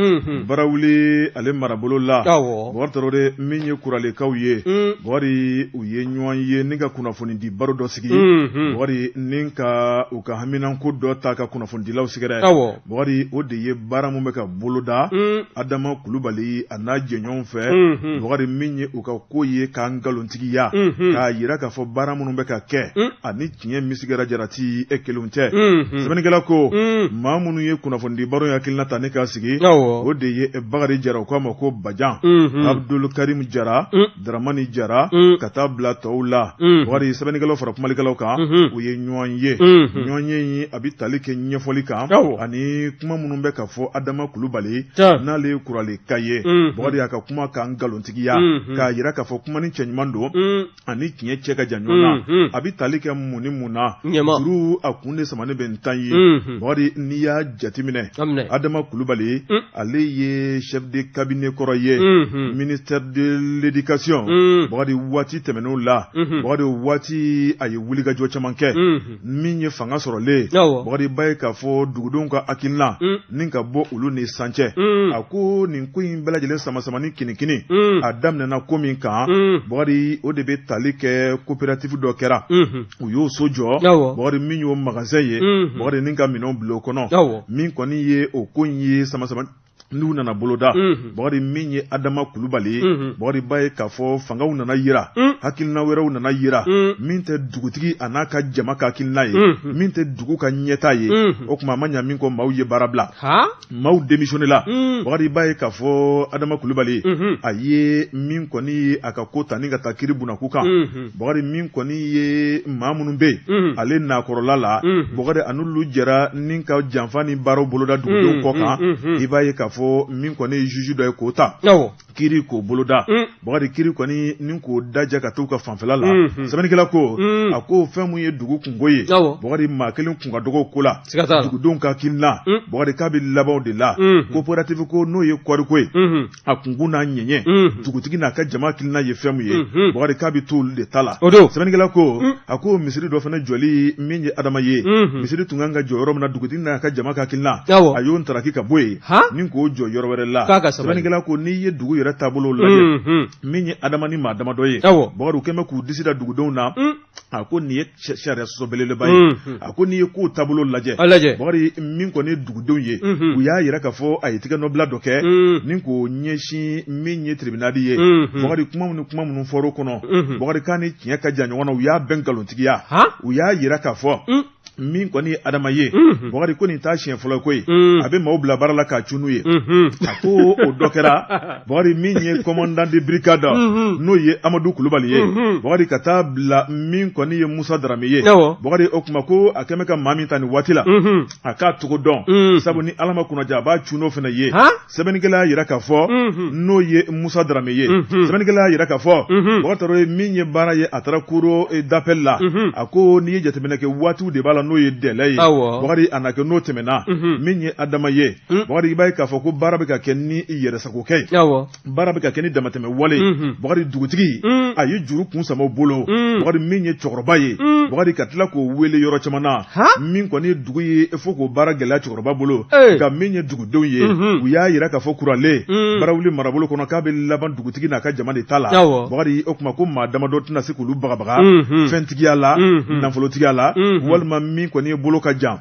Barawuli ale marabolo la. Bɔkari Tarawele, min ye Kuralekaw ye, Bɔkari, u ye ɲɔgɔn ye ni ka kunnafonidi baro dɔ sigi, Bɔkari, ni ka u ka haminanko dɔ ta ka kunnafonidilaw sɛgɛrɛ. Bɔkari, o de ye baara min bɛ ka boloda Adama Kulubali a n'a jɛɲɔgɔnw fɛ, Bɔkari, min ye u ka ko ye k'a nkalontigiya, k'a jira k'a fɔ baara minnu bɛ ka kɛ ani tiɲɛ misigɛra jarati e kelenw tɛ. Sɛbɛnnikɛla ko maa minnu ye kunnafonidi baro hakilina ta ni k'a sigi, o de ye Bakari Jara, u k'a ma ko Bajan, Abdul Karim Jara, Dramani Jara, ka taa bila tɔw la. Bɔkari, sɛbɛnnikɛlaw fara kumalikɛlaw kan, u ye ɲɔgɔn ye. Ɲɔgɔn ye a bɛ tali kɛ ɲɛfɔli kan ani kuma minnu bɛ ka fɔ Adama Kulubali, n'ale ye Kuraleka ye. Bɔkari, a ka kuma k'a nkalontigiya, k'a jira k'a fɔ kuma ni cɛ ɲuman don ani tiɲɛ cɛ ka jan ɲɔgɔn na. A bɛ tali kɛ mun ni mun na? Juru a kun de samanen bɛ ntan ye. Bɔkari, n'i y'a jateminɛ, Adama Kulubali, ale ye chef de cabinet kɔrɔ ye ministère de l'éducation. Bɔkari, waati tɛmɛnenw la, Bɔkari, waati a ye wulikajɔ caman kɛ. Min ye fanga sɔrɔlen, Bɔkari, b'a ye k'a fɔ dugudenw ka hakilina ni ka bɔ olu ni san cɛ, a ko nin ko in bɛɛ lajɛlen sama-sama ni kinikini, a daminɛna ko min kan, Bɔkari, o de bɛ tali kɛ coopérative dɔ kɛra, u y'o so jɔ, Bɔkari, min y'o magasin ye, Bɔkari, ni ka minɛnw bila o kɔnɔ. Min kɔni ye o ko in ye sama-sama n'u nana boloda, Bɔkari, min ye Adama Kulubali ye, Bɔkari, b'a ye k'a fɔ fangaw nana yira, hakilina wɛrɛw nana yira min tɛ dugutigi a n'a ka jama ka hakilina ye, min tɛ dugu ka ɲɛtaa ye. O tuma a ma ɲa min kɔ, maaw ye baara bila, maaw démissionné la. Bɔkari, b'a ye k'a fɔ Adama Kulubali, a ye min kɔni ye a ka ko ta ni ka taa kiri bunakun kan. Bɔkari, min kɔni ye maa minnu bɛ yen ale nakɔrɔla la, Bɔkari, a n'olu jɛra ni ka janfa ni baaraw boloda dugudenw kɔ kan. I b'a ye k'a fɔ min kɔni ye juge dɔ ye k'o ta kiri k'o boloda, Bɔkari, kiri kɔni ni k'o daja ka t'u ka fanfɛla la. Sɛbɛnnikɛla ko, a ko fɛn mun ye dugu kunko ye, Bɔkari, maa kelen kun ka dɔgɔ ko la, dugudenw ka hakilina, Bɔkari, k'a bɛ laban o de la. Coopérative ko, n'o ye kɔɔriko ye, a kunkun n'a ɲɛɲɛ, dugutigi n'a ka jama hakilina ye fɛn min ye, Bɔkari, k'a bɛ t'olu de ta la. Sɛbɛnnikɛla ko, a ko misiri dɔ fana jɔli, min ye Adama ye, misiri tun kan ka jɔ yɔrɔ min na, dugutigi n'a ka jama ka hakilina, a y'o ntaraki ka bɔ yen ni k'o k'o jɔ yɔrɔ wɛrɛ la. K'a ka sabali. Sɛbɛnnikɛla ko n'i ye dugu yɛrɛ taabolo lajɛ, min ye Adama ni maa damadɔ ye, Bakari, u kɛn bɛ k'u disi da dugudenw na. A ko nin ye sariya sɔsɔ belebeleba ye. A ko n'i ye kow taabolo lajɛ, a lajɛ, Bakari, min kɔni ye dugudenw ye, u y'a yira k'a fɔ a ye tigɛnɔbila dɔ kɛ ni k'o ɲɛsin min ye tribunal ye. Bakari, kuma ni kuma minnu fɔr'o kɔnɔ, Bakari, k'a ni tiɲɛ ka jan ɲɔgɔn na, u y'a bɛɛ nkalontigiya. U y'a yira k'a fɔ min kɔni ye Adama ye, Bakari, ko nin t'a siɲɛ fɔlɔ ko ye a bɛ maaw bila baara la k'a cun n'u ye. A ko o dɔ kɛra, Bakari, min ye commandant de brigade, n'o ye Amadu Kulubali ye, Bakari, ka taa bila min kɔni ye Musa Darame ye. Bakari, o tuma ko a kɛn bɛ ka maa min ta nin waati la, a k'a cogo dɔn, sabu ni Ala ma kunnaja, a b'a cun n'o fana ye. Sɛbɛnnikɛla y'a yira k'a fɔ n'o ye Musa Darame ye. Sɛbɛnnikɛla y'a yira k'a fɔ, Bakari Tarawele, min ye baara ye, a taara cour d'appel la. A ko n'i ye jateminɛ kɛ, waatiw de b'a la, n'o ye délai ye. Bakari, a na kɛ n'o tɛmɛna, min ye Adama ye, Bakari, i b'a ye k'a fɔ ko baara bɛ ka kɛ ni yɛrɛsagokɛ ye, baara bɛ ka kɛ ni damatɛmɛ wale ye. Bakari, dugutigi a ye juru kun sama o bolo. Bakari, min ye cɛkɔrɔba ye, Bakari, ka tila k'o wele yɔrɔ caman na, min kɔni ye dugu ye, fo k'o baara gɛlɛya cɛkɔrɔba bolo. Nka min ye dugudenw ye, u y'a yira k'a fɔ Kuralen barawuli marabolo kɔnɔ, k'a bɛ laban dugutigi n'a ka jama de ta la. Bakari, o tuma ko maa damadɔ tɛna se k'olu bagabaga fɛntigiya la, nafolotigiya la, walima min kɔni ye bolo ka jan.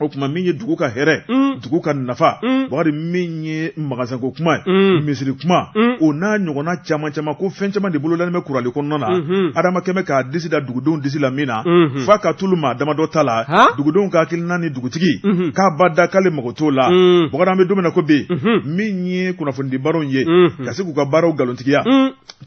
O tuma min ye dugu ka hɛrɛ, dugu ka nafa, Bakari, min ye magasinko kuma ye, misiri kuma, o n'a ɲɔgɔnna caman caman, ko fɛn caman de bolodalen bɛ Kuralen kɔnɔna na. Adama kɛmɛ k'a disi da dugudenw disi la min na, f'a ka tulu maa damadɔ ta la, dugudenw ka hakilina ni dugutigi k'a ba da k'ale mago t'o la. Bakari, an bɛ don min na ko bi, min ye kunnafonidi baaraw ye, ka se k'u ka baaraw nkalontigiya,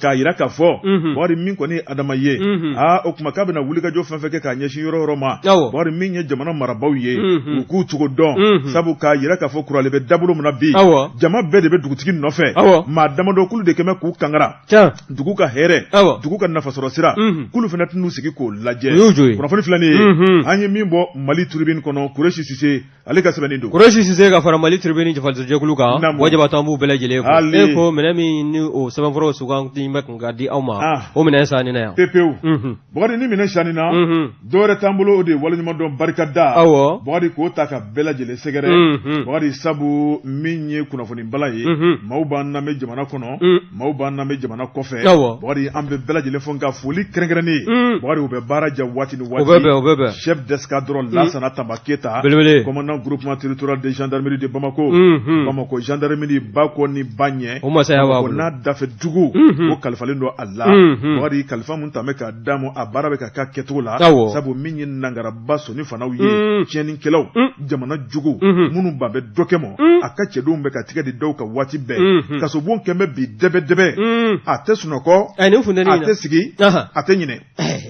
k'a yira k'a fɔ, Bakari, min kɔni ye Adama ye, aa, o tuma k'a bɛna wulikajɔ fɛn fɛn kɛ k'a ɲɛsin yɔrɔ yɔrɔ ma, Bakari, min ye jamana marabaaw ye, u k'u cogo dɔn, sabu k'a yira k'a fɔ Kuralen bɛ dabolo min na bi, jama bɛɛ de bɛ dugutigi nɔfɛ. Maa damadɔ kulu de kɛmɛ k'u kangara dugu ka hɛrɛ, dugu ka nafasɔrɔ sira, k'olu fana tɛn'u sigi k'o lajɛ. Kunnafoni filɛ nin ye, an ye min bɔ Mali Tribune kɔnɔ, Kuresi Sise ale ka sɛbɛnni don. Kuresi Sise ka fara Mali Tribune jafasojɛkulu kan, Wajabatɔ, an b'u bɛɛ lajɛlen fo. E ko minɛ min ni o sɛbɛnfuraw sugandi bɛ kun ka di aw ma, o minɛ sanni na yan pepewu. Bakari, ni minɛ sanni na, dɔwɛrɛ t'an bolo, o de ye waleɲumandɔn barika da. Bakari, k'o ta ka bɛɛ lajɛlen sɛgɛrɛ, Bakari, sabu min ye kunnafoni bala ye, maaw b'an lamɛn jamana kɔnɔ, maaw b'an lamɛn jamana kɔfɛ. Bakari, an bɛ bɛɛ lajɛlen fo ka foli kɛrɛnkɛrɛnnen ye. Bakari, u bɛ baara ja waati ni waati. Chef d'escadron Lassana Tamba Keta, commandant groupement territorial de gendarmerie de Bamako, Bamako gendarmerie ba kɔ ni ba ɲɛ, o masaya b'a bolo, n'a dafɛ dugu, o kalifalen don a la. Bakari, kalifa mun tun bɛ ka d'a ma, a baara bɛ ka k'a kɛcogo la, sabu min ye nangaraba sɔnni fanaw ye, tiɲɛnikɛlaw, jamana jugu minnu ban bɛ dɔ kɛ mɔ, a ka cɛdenw bɛ ka tigɛ di dɔw kan waati bɛɛ. Kasobon kɛmɛ bi dɛbɛ dɛbɛ, a tɛ sunɔgɔ, a tɛ sigi, a tɛ ɲinɛ.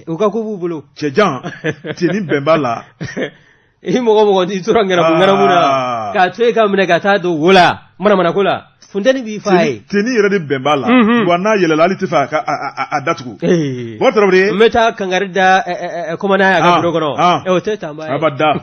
U ka ko b'u bolo. Cɛjan tenni bɛn b'a la. I mɔgɔ mɔgɔ n'i tora ŋanamu ŋanamu na, k'a to e ka minɛ ka taa don wo la manamana ko la, funteni b'i fa ye. Tenni yɛrɛ de bɛn b'a la, wa n'a yɛlɛla, hali tɛ fɛ a ka a datugu. Bɔn, Tarawele, n bɛ taa kangari da commandant ye a ka bureau kɔnɔ, o tɛ tanba ye. Abada.